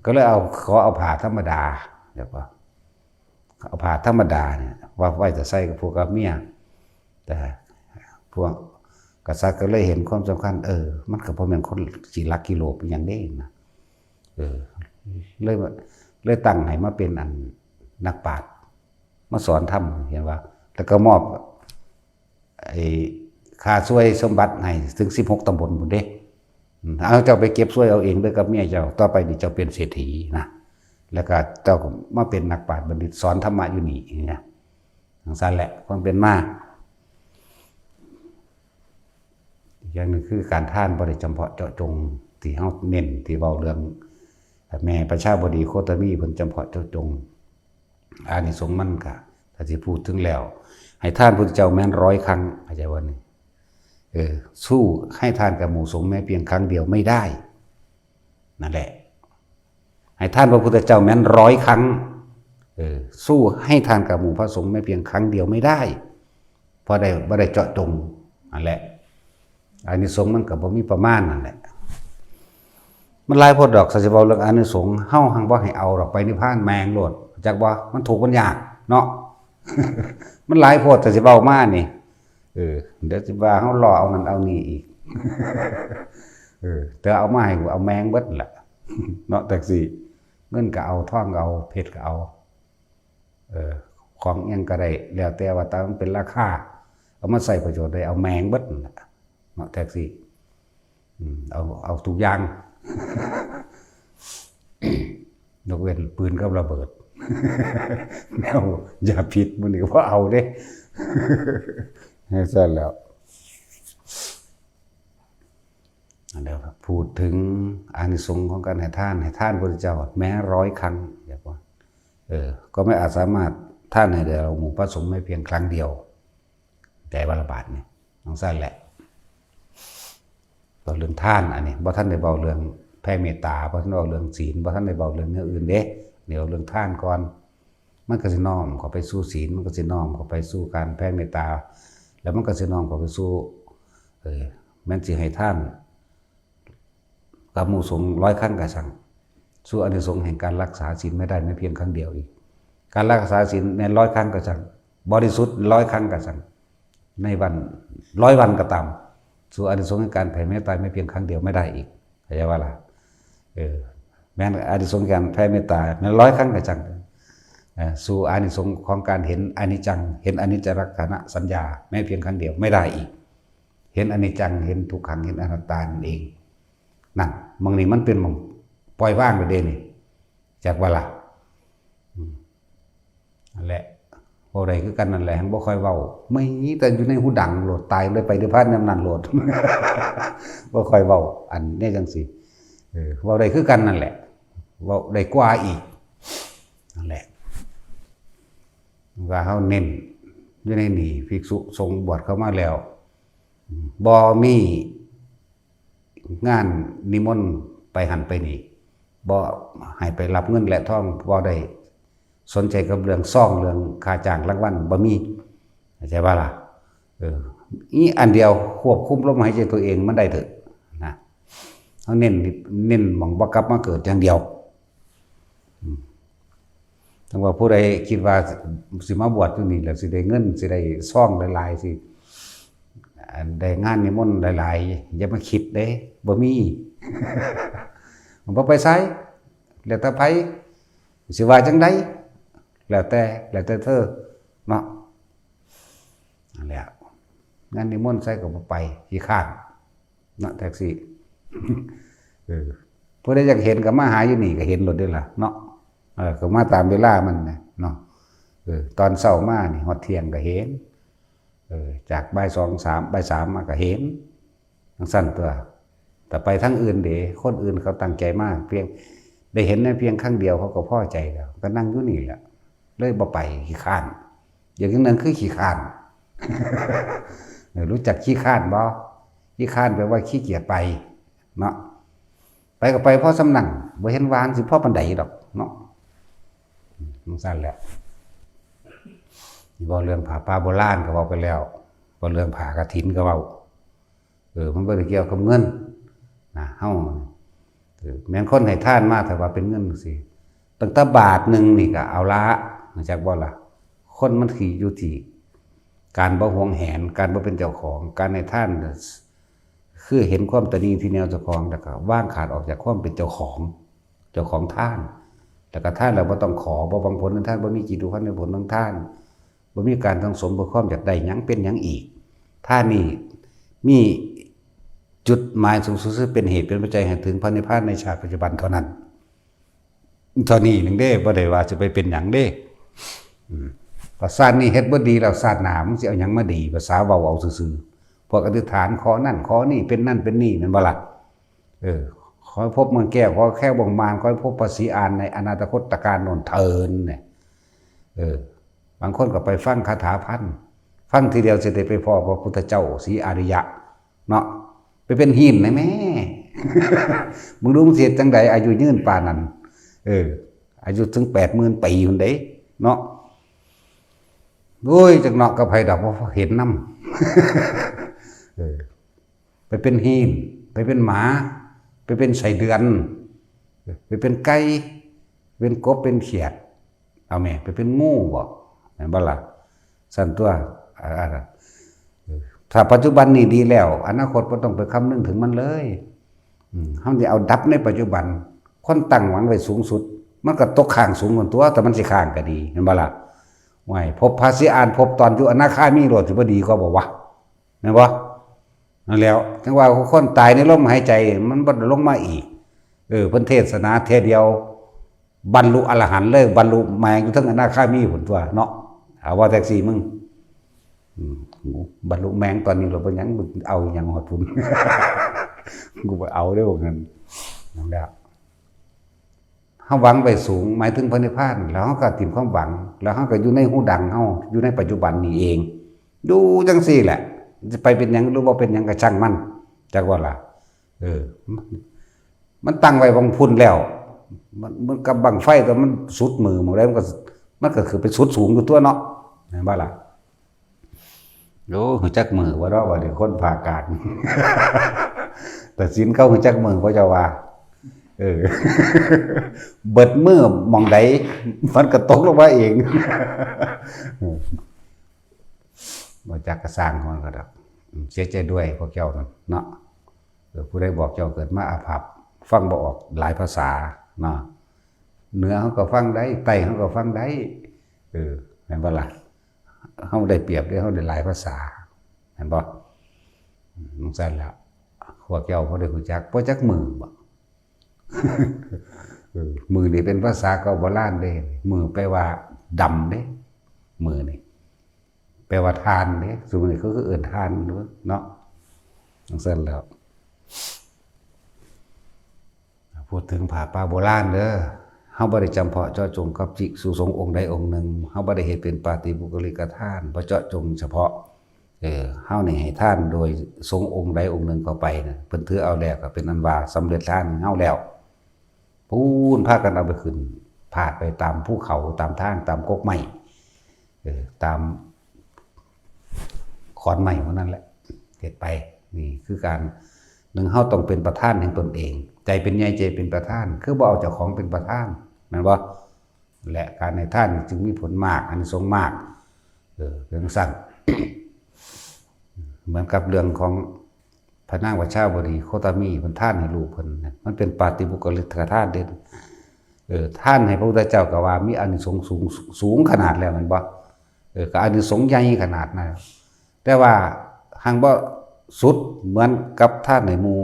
ก็เลยเอา ขอเอาผ้าธรรมดา แล้วก็ เอาผ้าธรรมดาเนี่ย ว่าไว้แต่ใส่กับพวกกับเมีย แต่พวกกษัตริย์ก็เลยเห็นความสำคัญ เออ มันก็บ่แม่นคนสิลักกิโลบอิหยังเด้นะ เออ เลยว่า เลยตั้งให้มาเป็นอันนักปราชญ์ มาสอนธรรม เห็นว่า แล้วก็มอบ ไอ้ค่าส่วยสมบัติให้ถึงสิบหกตำบลพุ้นเด้ อืม เอาเจ้าไปเก็บส่วยเอาเองเด้อกับเมียเจ้า ต่อไปนี่เจ้าเป็นเศรษฐีนะ แล้วก็เจ้าก็มาเป็นนักปราชญ์บัณฑิต สอนธรรมะอยู่นี่นะ จั่งซั่นแหละ ความเป็นมา อีกอย่างหนึ่งคือการทานบ่ได้จำเพาะเจาะจง ที่เฮาเน้น ที่เว้าเรื่องแม่ประชาบดีโคตมี เพิ่นจำเพาะเจาะจง อานิสงส์มันก็ ถ้าสิพูดถึงแล้ว ให้ทานพุทธเจ้าแม้นร้อยครั้ง เข้าใจบ่นี่ เออ สู้ให้ทานกับหมู่สงฆ์แม้เพียงครั้งเดียวไม่ได้ นั่นแหละ ให้ทานพระพุทธเจ้าแม้นร้อยครั้ง เออ สู้ให้ทานกับหมู่พระสงฆ์แม้เพียงครั้งเดียวไม่ได้ เพราะได้บ่ได้เจาะจงนั่นแหละ อานิสงส์มันก็บ่มีประมาณนั่นแหละ มันหลายโพดดอก ถ้าสิเว้าเรื่องอานิสงส์ เฮาหังบ่ให้เอาดอก ไปนิพพานแม่งโลด จักบ่ มันทุกข์มันยากเนาะ มันหลายโพด ถ้าสิเว้ามานี่ เออ เดี๋ยวสิว่าเฮาล้อเอานั่นเอานี่อีก เออ แต่เอามาให้กูเอาแม่งเบิดแหละ เนาะ จั่งซี้ เงินก็เอา ทองก็เอา เพชรก็เอา เออ ของอิหยังก็ได้ แล้วแต่ว่าแต่มันเป็นราคา เอามาใช้ประโยชน์ได้ เอาแม่งเบิดนั่นแหละ เนาะ จั่งซี้ อืม เอา เอาทุกอย่าง ยกเว้นปืนกับระเบิด แนวยาพิษมื้อนี้บ่เอาเด้ ให้ซั่นแล้ว แล้วพูดถึงอานิสงส์ของการให้ทาน ให้ทานพระพุทธเจ้าแม้ร้อยครั้ง อยากว่า เออ ก็ไม่อาจสามารถทานให้แด่หมู่พระสงฆ์แม้เพียงครั้งเดียว แต่ว่าละบาทนี่ จั่งซั่นแหละ เว้าเรื่องทานอันนี้ บ่ทันได้เว้าเรื่องแผ่เมตตา บ่ทันเว้าเรื่องศีล บ่ทันได้เว้าเรื่องแนวอื่นเด้ นี่เว้าเรื่องทานก่อน มันก็สิน้อมเข้าไปสู่ศีล มันก็สิน้อมเข้าไปสู่การแผ่เมตตา แล้วมันก็สิน้อมเข้าไปสู่ เออ แม้นสิให้ทาน กับหมู่สงฆ์ร้อยครั้งก็ช่าง สู้อานิสงส์แห่งการรักษาศีลไม่ได้แม้เพียงครั้งเดียวอีก การรักษาศีลแม้นร้อยครั้งก็ช่าง บริสุทธิ์ร้อยครั้งก็ช่าง ในวันร้อยวันก็ตาม สู้อานิสงส์แห่งการแผ่เมตตาแม้เพียงครั้งเดียวไม่ได้อีก เข้าใจบ่ล่ะ เออ แม้นอานิสงส์การแผ่เมตตาแม้นร้อยครั้งก็ช่าง เอ่อ สู้อานิสงส์ของการเห็นอนิจจัง เห็นอนิจจลักษณะสัญญา แม้เพียงครั้งเดียวไม่ได้อีก เห็นอนิจจัง เห็นทุกขัง เห็นอนัตตานั่นเอง นั่น หม่องนี้มันเป็นหม่องปล่อยวางแล้วเด้นี่ จักบ่ล่ะ อืม นั่นแหละ เว้าได้คือกันนั่นแหละ หั้นบ่ค่อยเว้า มีแต่อยู่ในหูดังโลด ตายเลยไปนิพพานยามนั้นโลด บ่ค่อยเว้า อันนี้จั่งซี้ เออ เว้าได้คือกันนั่นแหละ เว้าได้กว่าอีก นั่นแหละ ว่าเฮาเน้นอยู่ในนี่ ภิกษุสงฆ์บวชเข้ามาแล้ว บ่มีงานนิมนต์ไปหั้นไปนี่ บ่ให้ไปรับเงินและทอง บ่ได้สนใจกับเรื่องซอง เรื่องค่าจ้างรางวัล บ่มี เข้าใจบ่ล่ะ เออ อีอันเดียวควบคุมลมหายใจตัวเองมันได้เถอะนะ เฮาเน้น เน้นหม่องบ่กลับมาเกิดอย่างเดียว อืม จั่งว่าผู้ใดคิดว่าสิมาบวชอยู่นี่แล้วสิได้เงิน สิได้ซองหลายๆ สิ อันได้งานนิมนต์หลายๆ อย่ามาคิดเด้ บ่มี มันบ่ไปไส แล้วแต่ไผสิว่าจั่งใด แล้วแต่ แล้วแต่เธอเนาะ นั่นแหละ งานนิมนต์ไสก็บ่ไป ขี้คร้าน เนาะ แท็กซี่ เออ ผู้ใดอยากเห็นก็มาหาอยู่นี่ก็เห็นโลดเด้ล่ะเนาะ เออ ก็มาตามเวลามันนะเนาะ เออ ตอนเช้ามานี่ฮอดเที่ยงก็เห็น เออ จากบ่ายสอง สาม บ่ายสามมาก็เห็น จั่งซั่นตั๊ว แต่ไปทางอื่นเด้ คนอื่นเขาตั้งใจมา เพียงได้เห็นในเพียงครั้งเดียวเขาก็พอใจแล้ว ก็นั่งอยู่นี่แหละ เลยบ่ไป ขี้คร้าน อย่างหนึ่งคือขี้คร้าน เออ รู้จักขี้คร้านบ่ ขี้คร้านแปลว่าขี้เกียจไปเนาะ ไปก็ไปพอส่ำนั้น บ่เห็นว่าสิพอปานใดดอกเนาะ จั่งซั่นแหละ เว้าเรื่องผ้าป่าโบราณก็เว้าไปแล้ว เว้าเรื่องผ้ากฐินก็เว้า เออ มันบ่ได้เกี่ยวกับเงินนะ เฮา เออ แม่นคนให้ทานมา ถ้าว่าเป็นเงินจั่งซี้ ตั้งแต่บาทหนึ่งนี่ก็เอาละ รู้จักบ่ล่ะ คนมันสิอยู่ที่การบ่หวงแหน การบ่เป็นเจ้าของ การให้ทานน่ะ คือเห็นความตะนีที่แนวเจ้าของ แล้วก็วางขาดออกจากความเป็นเจ้าของ เจ้าของทาน แล้วก็ทานแล้วบ่ต้องขอ บ่หวังผลทางทาน บ่มีจิตผูกพันในผลของทาน บ่มีการสั่งสมเพื่อความอยากได้หยังเป็นหยังอีก ทานนี่มีจุดหมายสูงสุดคือเป็นเหตุเป็นปัจจัยให้ถึงพระนิพพานในชาติปัจจุบันเท่านั้น เท่านี้หนึ่งเด้ บ่ได้ว่าสิไปเป็นหยังเด้ อืม ว่าชาตินี้เฮ็ดบ่ดีแล้วชาติหน้ามันสิเอาหยังมาดี ภาษาเว้าเอาซื่อๆ พวกอธิษฐานขอนั่นขอนี่เป็นนั่นเป็นนี่แม่นบ่ล่ะ เออ ขอให้พบเมืองแก้ว ขอแคล้วเมืองมาร ขอให้พบพระศรีอานในอนาคตการโน่นเทินเนี่ย เออ บางคนก็ไปฟังคาถาพัน ฟังทีเดียวสิได้ไปพ้อพระพุทธเจ้าศรีอาริยะ เนาะ ไปเป็นหินนะแม่ มึงรู้มึงสิเฮ็ดจั่งใดอายุยืนปานนั้น เออ อายุถึงแปดหมื่นปีพุ้นเด้ เนาะ โอ้ย จักเนาะกับไผดอก บ่เห็นนำ เออ ไปเป็นฮีน ไปเป็นหมา ไปเป็นไส้เดือน ไปเป็นไก่ เป็นกบ เป็นเขียด เอาแม่ ไปเป็นงูบ่ แม่นบ่ล่ะ ซั่นตัว อ่า อ่า เออ ถ้าปัจจุบันนี่ดีแล้ว อนาคตบ่ต้องไปคำนึงถึงมันเลย อืม เฮาสิเอาดับในปัจจุบัน คนตั้งหวังไว้สูงสุด มันก็ตกข้างสูงพุ้นตัว แต่มันสิข้างก็ดี แม่นบ่ล่ะ โอ้ย พบพระศรีอาน พบตอนอยู่อนาคามีโลด สิบ่ดีกว่าบ่วะ แม่นบ่ นั่นแหล้ว จั่งว่าคนตายในลมหายใจ มันบ่ได้ลงมาอีก เออ เพิ่นเทศนาเทื่อเดียว บรรลุอรหันต์เลย บรรลุแม่งอยู่เทิงอนาคามีพุ้นตัวเนาะ เอาว่าแท็กซี่มึง อืม บรรลุแม่งตอนนี้เราเป็นหยัง มึงเอาหยังฮอดพุ้น กูบ่เอาเด้อ ว่างั้น นั่นแหละ เฮาหวังไว้สูง หมายถึงพระนิพพาน แล้วเฮาก็ถิ่มความหวัง แล้วเฮาก็อยู่ในฮูดังเฮา อยู่ในปัจจุบันนี่เอง อยู่จั่งซี้แหละ สิไปเป็นหยังหรือบ่เป็นหยังก็ช่างมัน จักว่าล่ะ เออ มันตั้งไว้บังพุ้นแล้ว มัน มันกับบั้งไฟ แต่มันสุดมือหม่องใด มันก็ มันก็คือไปสุดสูงอยู่ตัวเนาะ แม่นบ่ล่ะ โอ้ ฮู้จักมื้อบ่เนาะ บัดนี้คนผ่ากลาง ตัดสินเขาฮู้จักมื้อบ่ เจ้าว่า เออ เบิดมื้อหม่องใด มันก็ตกลงมาเอง บ่จักก็ซ่างของมันก็ดอก เสียใจด้วยพวกเจ้านั่นเนาะ เออ ผู้ใดบอกเจ้าเกิดมาอาภัพ ฟังบ่ออกหลายภาษาเนาะ เหนือเขาก็ฟังได้ ใต้เขาก็ฟังได้ เออ แม่นบ่ล่ะ เขาได้เปรียบเด้ เขาได้หลายภาษา แม่นบ่ อืม จั่งซั่นล่ะ พวกเจ้าบ่ได้ฮู้จัก บ่จักมื้อบ่ เออ มื้อนี่เป็นภาษาเก่าโบราณเด้ มื้อแปลว่าดำเด้ มื้อนี่ แปลว่าถ่านเด้ ซุมื้อนี้เขาก็เอิ้นถ่านเนาะ จั่งซั่นแหล้ว พูดถึงผ้าป่าโบราณเด้อ เฮาบ่ได้จำเพาะเจาะจงกับภิกษุสงฆ์องค์ใดองค์หนึ่ง เฮาบ่ได้เฮ็ดเป็นปาฏิบุคคลิกทาน บ่เจาะจงเฉพาะ เออ เฮานี่ให้ทานโดยสงฆ์องค์ใดองค์หนึ่งเข้าไปน่ะ เพิ่นถือเอาแล้วก็เป็นอันว่าสำเร็จทานของเฮาแล้ว ปูนพากันเอาไปขึ้น พาดไปตามภูเขา ตามทาง ตามกกไม้ เออ ตามขอนไม้พวกนั้นแหละ เฮ็ดไป นี่คือการ หนึ่ง เฮาต้องเป็นประธานแห่งตนเอง ใจเป็นใหญ่ ใจเป็นประธาน คือบ่เอาเจ้าของเป็นประธาน แม่นบ่ และการให้ทานจึงมีผลมาก อานิสงส์มาก เออ เป็นจั่งซั้น เหมือนกับเรื่องของพระนางวัชชาวดี โคตมี เพิ่นทานให้ลูกเพิ่นน่ะ มันเป็นปาฏิบุคคลิกทานเด้ เออ ทานให้พระพุทธเจ้าก็ว่ามีอานิสงส์สูง สูงขนาดแล้วแม่นบ่ เออ ก็อานิสงส์ใหญ่ขนาดนั้น แต่ว่าหังบ่สุดเหมือนกับทานให้หมู่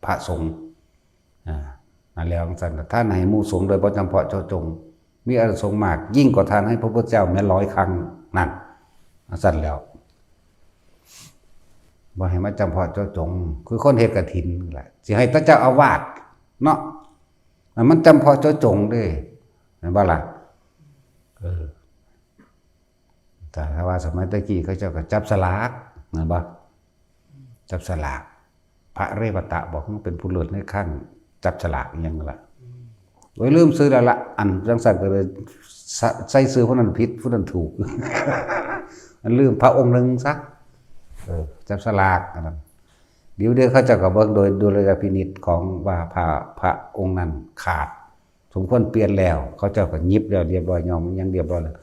พระสงฆ์ อ่า นั่นแหละ จั่งซั้น ทานให้หมู่สงฆ์โดยบ่จำเพาะเจาะจง มีอานิสงส์มาก ยิ่งกว่าทานให้พระพุทธเจ้าแม้ร้อยครั้ง นั่น จั่งซั้นแล้ว บ่ให้มาจำเพาะเจาะจง คือคนเฮ็ดกฐินนั่นแหละ สิให้แต่เจ้าอาวาสเนาะ อันมันจำเพาะเจาะจงเด้ แม่นบ่ล่ะ เออ แต่ถ้าว่าสมัยตะกี้เขาเจ้าก็จับสลาก แม่นบ่ จับสลาก พระเรวัตะบอกมันเป็นผู้เลิศในขั้นจับสลากอิหยังนั่นล่ะ โอ้ย ลืมชื่อแล้วละ อันจั่งซั้นก็เลยใส่ ใส่ชื่อผู้นั้นผิด ผู้นั้นถูก อันลืมพระองค์หนึ่งซะ เออ จับสลากอันนั้น เดี๋ยวเดี๋ยวเขาเจ้าก็เบิ่งโดยดุลยพินิจของว่าพระ พระองค์นั้นขาด สมควรเปลี่ยนแล้ว เขาเจ้าก็หยิบแล้วเรียบร้อย ยอมยังเรียบร้อยแล้ว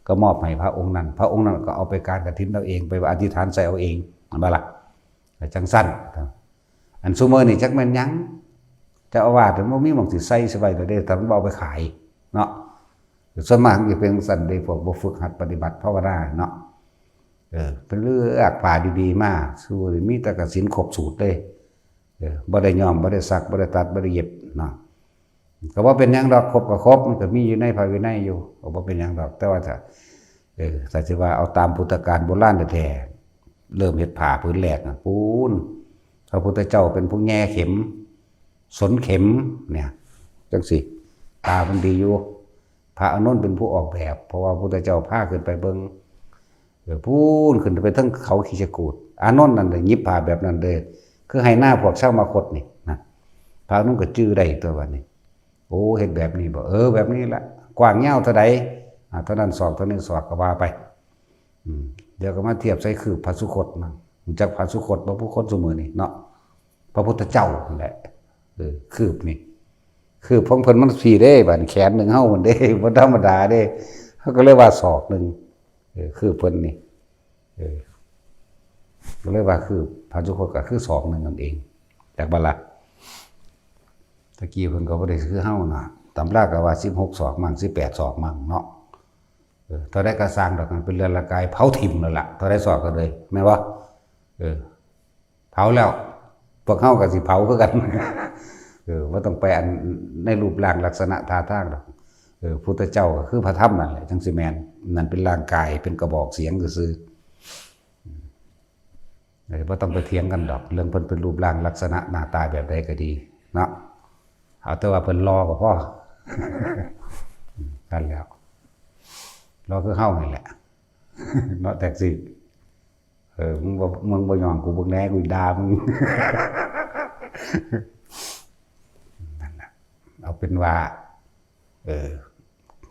ก็มอบให้พระองค์นั้น พระองค์นั้นก็เอาไปการกฐินเอาเอง ไปอธิษฐานใส่เอาเอง แม่นบ่ล่ะ ก็จั่งซั้น อันซุมื้อนี่จักแม่นหยัง เจ้าอาวาสมันบ่มีหม่องสิใส่สิไว้แล้วเด้ ถ้ามันบ่เอาไปขายเนาะ ส่วนมากมันสิเป็นจั่งซั้นเด้ พวกบ่ฝึกหัดปฏิบัติภาวนาเนาะ เออ เพิ่นเลือกผ้าดีๆมา สู้นี่มีแต่กฐินครบสูตรเลย เออ บ่ได้ย้อม บ่ได้สัก บ่ได้ตัด บ่ได้เย็บเนาะ ก็บ่เป็นหยังดอก ครบก็ครบ มันก็มีอยู่ในพระวินัยอยู่ ก็บ่เป็นหยังดอก แต่ว่าถ้า เออ ถ้าสิว่าเอาตามพุทธกาลโบราณแท้ๆ เริ่มเฮ็ดผ้าผืนแรกน่ะ ปูน พระพุทธเจ้าเป็นผู้แหย่เข็ม สนเข็มเนี่ย จั่งซี้ ตาเพิ่นดีอยู่ พระอานนท์เป็นผู้ออกแบบ เพราะว่าพระพุทธเจ้าพาขึ้นไปเบิ่ง เออ ปูนขึ้นไปเทิงเขาคิชกูฏ อานนท์นั่นได้หยิบผ้าแบบนั้นเลย คือให้หน้าพวกชาวมคธนี่นะ พระอานนท์ก็จื่อได้ตัวบัดนี้ โอ้ เฮ็ดแบบนี้บ่ เออ แบบนี้ละ กว้างยาวเท่าใด อ่า เท่านั้นศอก เท่านี้ศอก ก็ว่าไป อืม เดี๋ยวก็มาเทียบใส่คืบพระสุคตมา รู้จักพระสุคตบ่ ผู้คนซุมื้อนี้เนาะ พระพุทธเจ้านั่นแหละ เออ คืบนี่ คืบของเพิ่นมันสี่เด้ บาดแขนหนึ่งเฮามันเด้ บ่ธรรมดาเด้ เฮาก็เลยว่าศอกหนึ่ง เออ คืบเพิ่นนี่ เออ ก็เลยว่าคืบพระสุคตก็คือศอกหนึ่งนั่นเอง จักบ่ล่ะ ตะกี้เพิ่นก็บ่ได้คือเฮานะ ตำราก็ว่าสิบหกศอกมั่ง สิบแปดศอกมั่งเนาะ เออ เท่าใดก็ซ่างดอก มันเป็นเรือนร่างกาย เผาถิ่มนั่นล่ะ เท่าใดศอกก็เลย แม่นบ่ เออ เผาแล้ว พวกเฮาก็สิเผาคือกัน เออ บ่ต้องไปอันในรูปร่างลักษณะท่าทางดอก เออ พุทธเจ้าก็คือพระธรรมนั่นแหละ จั่งสิแม่น นั่นเป็นร่างกาย เป็นกระบอกเสียงซื่อๆ เออ บ่ต้องไปเถียงกันดอก เรื่องเพิ่นเป็นรูปร่างลักษณะหน้าตาแบบใดก็ดีเนาะ เอาแต่ว่าเพิ่นหล่อก็พอ นั่นแหล้ว หล่อคือเฮานี่แหละ เนาะ แท็กซี่ เออ มึงบ่ มึงบ่ยอมกู มึงแหน่ กูด่ามึง นั่นน่ะ เอาเป็นว่า เออ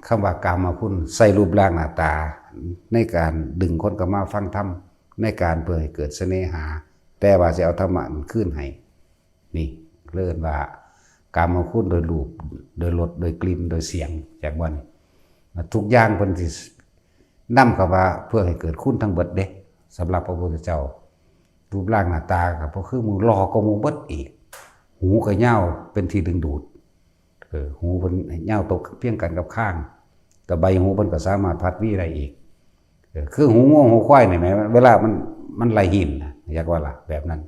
คำว่ากามคุณ ใส่รูปร่างหน้าตา ในการดึงคนเข้ามาฟังธรรม ในการเพื่อให้เกิดเสน่หา แต่ว่าสิเอาธรรมะนั้นคืนให้ นี่เรียกว่า กามคุณโดยรูป โดยรส โดยกลิ่น โดยเสียง จักบ่นี่ ทุกอย่างเพิ่นสินำเข้ามาเพื่อให้เกิดคุณทั้งเบิดเด้ สำหรับพระพุทธเจ้า รูปร่างหน้าตาก็บ่คือหมู่ หล่อกว่าหมู่เบิดอีก หูก็ยาวเป็นที่ดึงดูด เออ หูเพิ่นยาวตกเพียงกันกับคาง แต่ใบหูเพิ่นก็สามารถพัดวีได้อีก เออ คือหูงัวหูควายนี่แหม เวลามัน มันไล่หินนะ อยากว่าล่ะ แบบนั้น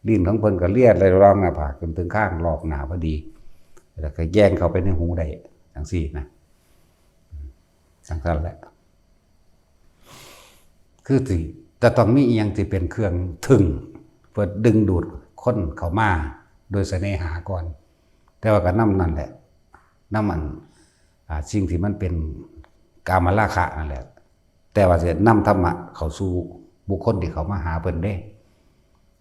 ลิ้นของเพิ่นก็เลียไล่รองหน้าผากจนถึงคางรอบหน้าพอดี แล้วก็แยงเข้าไปในหูได้ จั่งซี้นะ จั่งซั่นแหละ คือสิ จะต้องมีอีหยังที่เป็นเครื่องถึง เพื่อดึงดูดคนเข้ามาโดยเสน่หาก่อน แต่ว่าก็นำนั่นแหละ นำอัน อ่า สิ่งที่มันเป็นกามราคะนั่นแหละ แต่ว่าสินำธรรมะเข้าสู่บุคคลที่เขามาหาเพิ่นเด้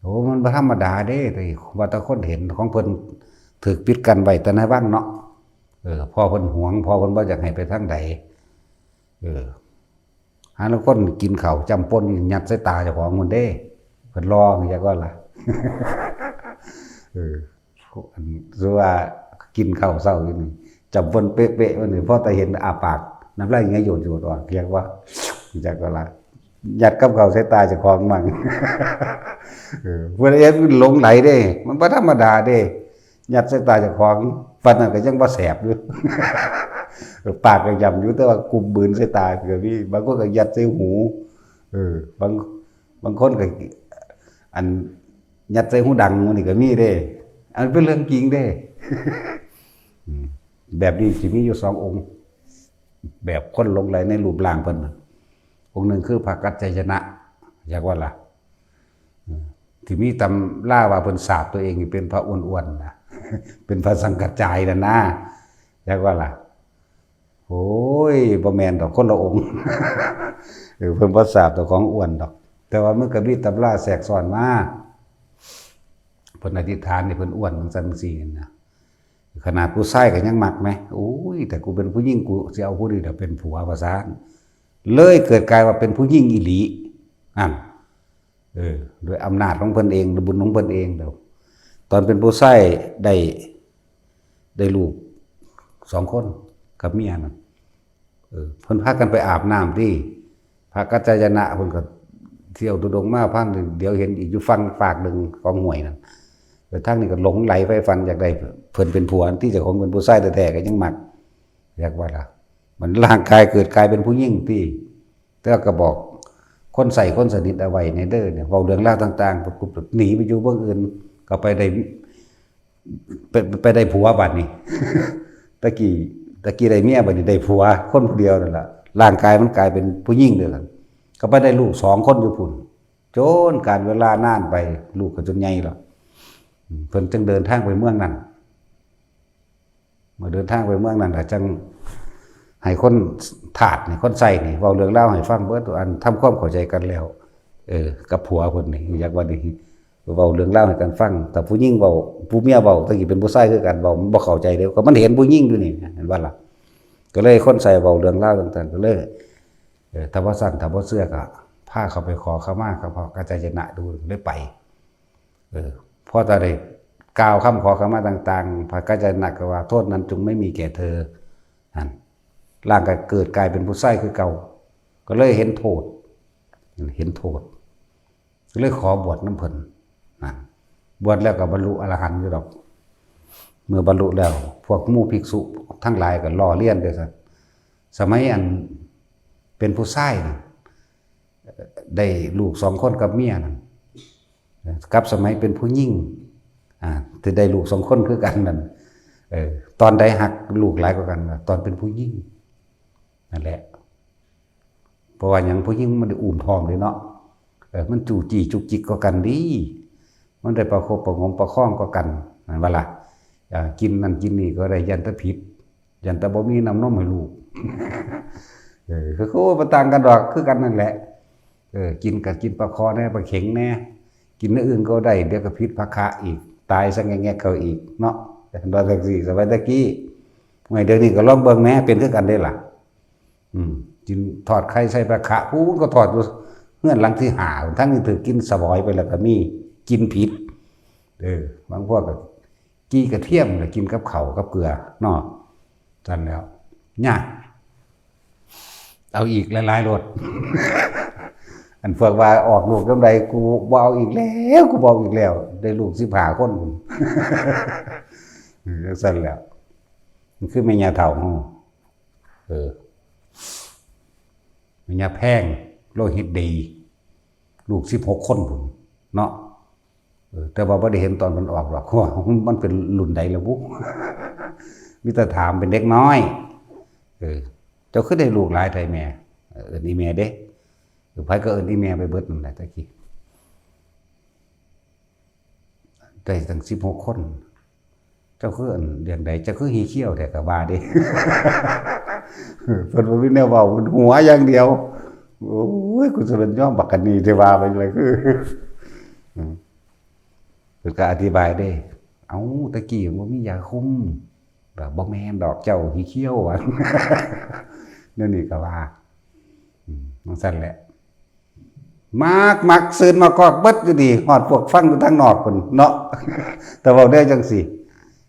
โอ้ มันบ่ธรรมดาเด้ แต่ว่าแต่คนเห็นของเพิ่นถูกปิดกั้นไว้แต่ในวังเนาะ เออ พ่อเพิ่นหวง พ่อเพิ่นบ่อยากให้ไปทางใด เออ หาลางคนกินข้าวจ้ำป่นยัดใส่ตาเจ้าของมันเด้ เพิ่นหล่อจักว่าล่ะ เออ อัน คือว่ากินข้าวเช้าอยู่นี่ จ้ำป่นเป๊ะๆ มันนี่ พอแต่เห็นอ้าปาก น้ำลายไหลโยดๆ ออก เรียกว่า จักว่าล่ะ ยัดกับข้าวใส่ตาเจ้าของมั่ง เออ เพิ่นเฮ็ดมันหลงไหลเด้ มันบ่ธรรมดาเด้ ยัดใส่ตาเจ้าของ ปานนั้นก็ยังบ่แสบอยู่ เออ ปากก็ย่ำอยู่ แต่ว่ากุมบืนใส่ตาก็มี บางคนก็ยัดใส่หู เออ บาง บางคนก็ อัน ยัดใส่หูดังหมู่นี่ก็มีเด้ อันเป็นเรื่องจริงเด้ อืม แบบนี้สิมีอยู่สององค์ แบบคนหลงไหลในรูปร่างเพิ่นน่ะ องค์หนึ่งคือพระกัจจายนะ จักว่าล่ะ อืม ที่มีตำราว่าเพิ่นสาปตัวเองเป็นพระอ้วนๆ นะ เป็นพระสังกัจจายนั่นนะ จักว่าล่ะ โอ้ย บ่แม่นดอก คนละองค์ เออ เพิ่นบ่สาปเจ้าของอ้วนดอก แต่ว่ามันก็มีตำราแทรกซ้อนมา เพิ่นอธิษฐานให้เพิ่นอ้วนจั่งซั่นจั่งซี้นะ ขนาดผู้ชายก็ยังมักแหม โอ้ย แต่กูเป็นผู้หญิง กูสิเอาผู้นี้ล่ะเป็นผัว ว่าซั่น เลยเกิดกลายว่าเป็นผู้หญิงอีหลี นั่น เออ ด้วยอำนาจของเพิ่นเอง ด้วยบุญของเพิ่นเองเด้อ ตอนเป็นผู้ชายได้ ได้ลูกสองคนกับเมียนั่น เออ เพิ่นพากันไปอาบน้ำที่ พระกัจจายนะเพิ่นก็เที่ยวธุดงค์มา พันเดียวเห็นอีกอยู่ฝั่งฟากหนึ่งของห้วยนั่น เออ ทางนี้ก็หลงไหลใฝ่ฝันอยากได้เพิ่นเป็นผัว ที่เจ้าของเป็นผู้ชายแท้ๆ ก็ยังมัก อยากว่าล่ะ มันร่างกายเกิดกลายเป็นผู้หญิงที่ แต่ว่าก็บอกคนใส่คนสนิทเอาไว้ในเด้อเนี่ย เว้าเรื่องราวต่างๆ ปุ๊บๆ หนีไปอยู่เมืองอื่น ก็ไปได้ ไป ไปได้ผัวบัดนี้ ตะกี้ ตะกี้ได้เมีย บัดนี้ได้ผัว คนผู้เดียวนั่นล่ะ ร่างกายมันกลายเป็นผู้หญิงเลยล่ะ ก็ไปได้ลูกสองคนอยู่พุ่น จนกาลเวลานานไป ลูกก็จนใหญ่แล้ว อืม เพิ่นจึงเดินทางไปเมืองนั้น เมื่อเดินทางไปเมืองนั้นก็จังให้คนทาสนี่ คนใส่นี่ เว้าเรื่องราวให้ฟังเบิด อันทำความเข้าใจกันแล้ว เออ กับผัวเพิ่นนี่ อยากว่านี่ เว้าเรื่องราวให้กันฟัง แต่ผู้หญิงเว้า ผู้เมียเว้า ตะกี้เป็นผู้ชายคือกัน เว้ามันบ่เข้าใจเด้ ก็มันเห็นผู้หญิงอยู่นี่ เห็นบ่ล่ะ ก็เลยคนใส่เว้าเรื่องราวต่างๆ ก็เลย เออ ถ้าบ่ซั้น ถ้าบ่เชื่อก็พาเขาไปขอขมากับพระกัจจายนะดู เลยไป เออ พอตอนได้กล่าวคำขอขมาต่างๆ พระกัจจายนะก็ว่า "โทษนั้นจงไม่มีแก่เธอ" นั่น ร่างก็เกิดกลายเป็นผู้ชายคือเก่า ก็เลยเห็นโทษ เห็นโทษ ก็เลยขอบวชนำเพิ่น นั่น บวชแล้วก็บรรลุอรหันต์อยู่ดอก เมื่อบรรลุแล้ว พวกหมู่ภิกษุทั้งหลายก็ล้อเลียนเด้อซั่น สมัยอันเป็นผู้ชายนั่น ได้ลูกสองคนกับเมียนั่น กับสมัยเป็นผู้หญิง อ่า ที่ได้ลูกสองคนคือกันนั่น เออ ตอนใดฮักลูกหลายกว่ากัน ตอนเป็นผู้หญิง นั่นแหละ เพราะว่าหยัง ผู้หญิงมันได้อุ้มท้องเด้เนาะ เออ มันจู้จี้จุกจิกกว่ากันเด้ มันได้ประคบประหงมประคองกว่ากัน แม่นบ่ล่ะ อ่า กินนั่นกินนี่ก็ได้ ย้านแต่ผิด ย้านแต่บ่มีน้ำนมให้ลูก เออ คือ คือบ่ต่างกันดอก คือกันนั่นแหละ เออ กินก็กินปลาคอแหน่ ปลาเข็งแหน่ กินแนวอื่นก็ได้ เดี๋ยวก็ผิดพระคะอีก ตายซะแงกๆ เขาอีกเนาะ แต่ว่าจั่งซี้ สมัยตะกี้ เดี๋ยวนี้ก็ลองเบิ่งแหน่ เป็นคือกันเด้ล่ะ อืม กินทอดไข่ใส่ปลาคะ ผู้ก็ทอดอยู่เฮือนหลังที่ห้า ทั้งที่ถือกินสบอยไปแล้วก็มี กินผิด เออ บางพวกก็ จี่กระเทียมน่ะกินกับข้าวกับเกลือเนาะ ซั่นแล้ว ยาก เอาอีกหลายๆ โลด อันพวกว่าออกลูกยามใด กูบ่เอาอีกแล้ว กูบ่เอาอีกแล้ว ได้ลูกสิบห้าคนพุ้น เออ จั่งซั่นแล้ว มันคือแม่ย่าเฒ่าเฮา เออ แม่ย่าแพง โลหิตดี ลูกสิบหกคนพุ้นเนาะ เออ แต่ว่าบ่ได้เห็นตอนมันออกดอก เพราะว่ามันเป็นรุ่นใดแล้วบุ มีแต่ถามเป็นเด็กน้อย เออ เจ้าคือได้ลูกหลายแท้แม่ เออ เอิ้นอีแม่เด้ เออ ไผก็เอิ้นอีแม่ไปเบิดนั่นแหละตะกี้ ได้ตั้งสิบหกคน เจ้าคืออันเรื่องใด เจ้าคือหีเขี้ยวแท้ก็ว่าเด้ เพิ่นบ่มีแนวเว้า เพิ่นหัวอย่างเดียว โอ้ย กูจะเป็นย่อมบักกะนีเทว่าไปเลย คือ อืม เพิ่นก็อธิบายเด้ เอ้า ตะกี้มันบ่มียาคุม แบบบ่แม่นดอก เจ้าหีเขี้ยว อะ นั่นนี่ก็ว่า อืม จั่งซั่นแหละ มัก มัก ซื่นมากอกเบิดอยู่นี่ ฮอดพวกฟังอยู่ทางนอกพุ้นเนาะ แต่เว้าได้จั่งซี้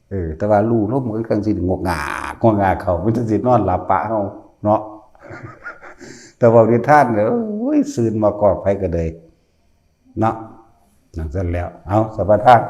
เออ แต่ว่าลู่ลมกันจั่งซี้ งกงาก งกงาก เขามันจั่งสินอนหลับปะเฮาเนาะ แต่เว้านิทานเนี่ย โอ้ย ซื่นมากอกไผก็เลย เนาะ จั่งซั่นแล้ว เอา สะประทาน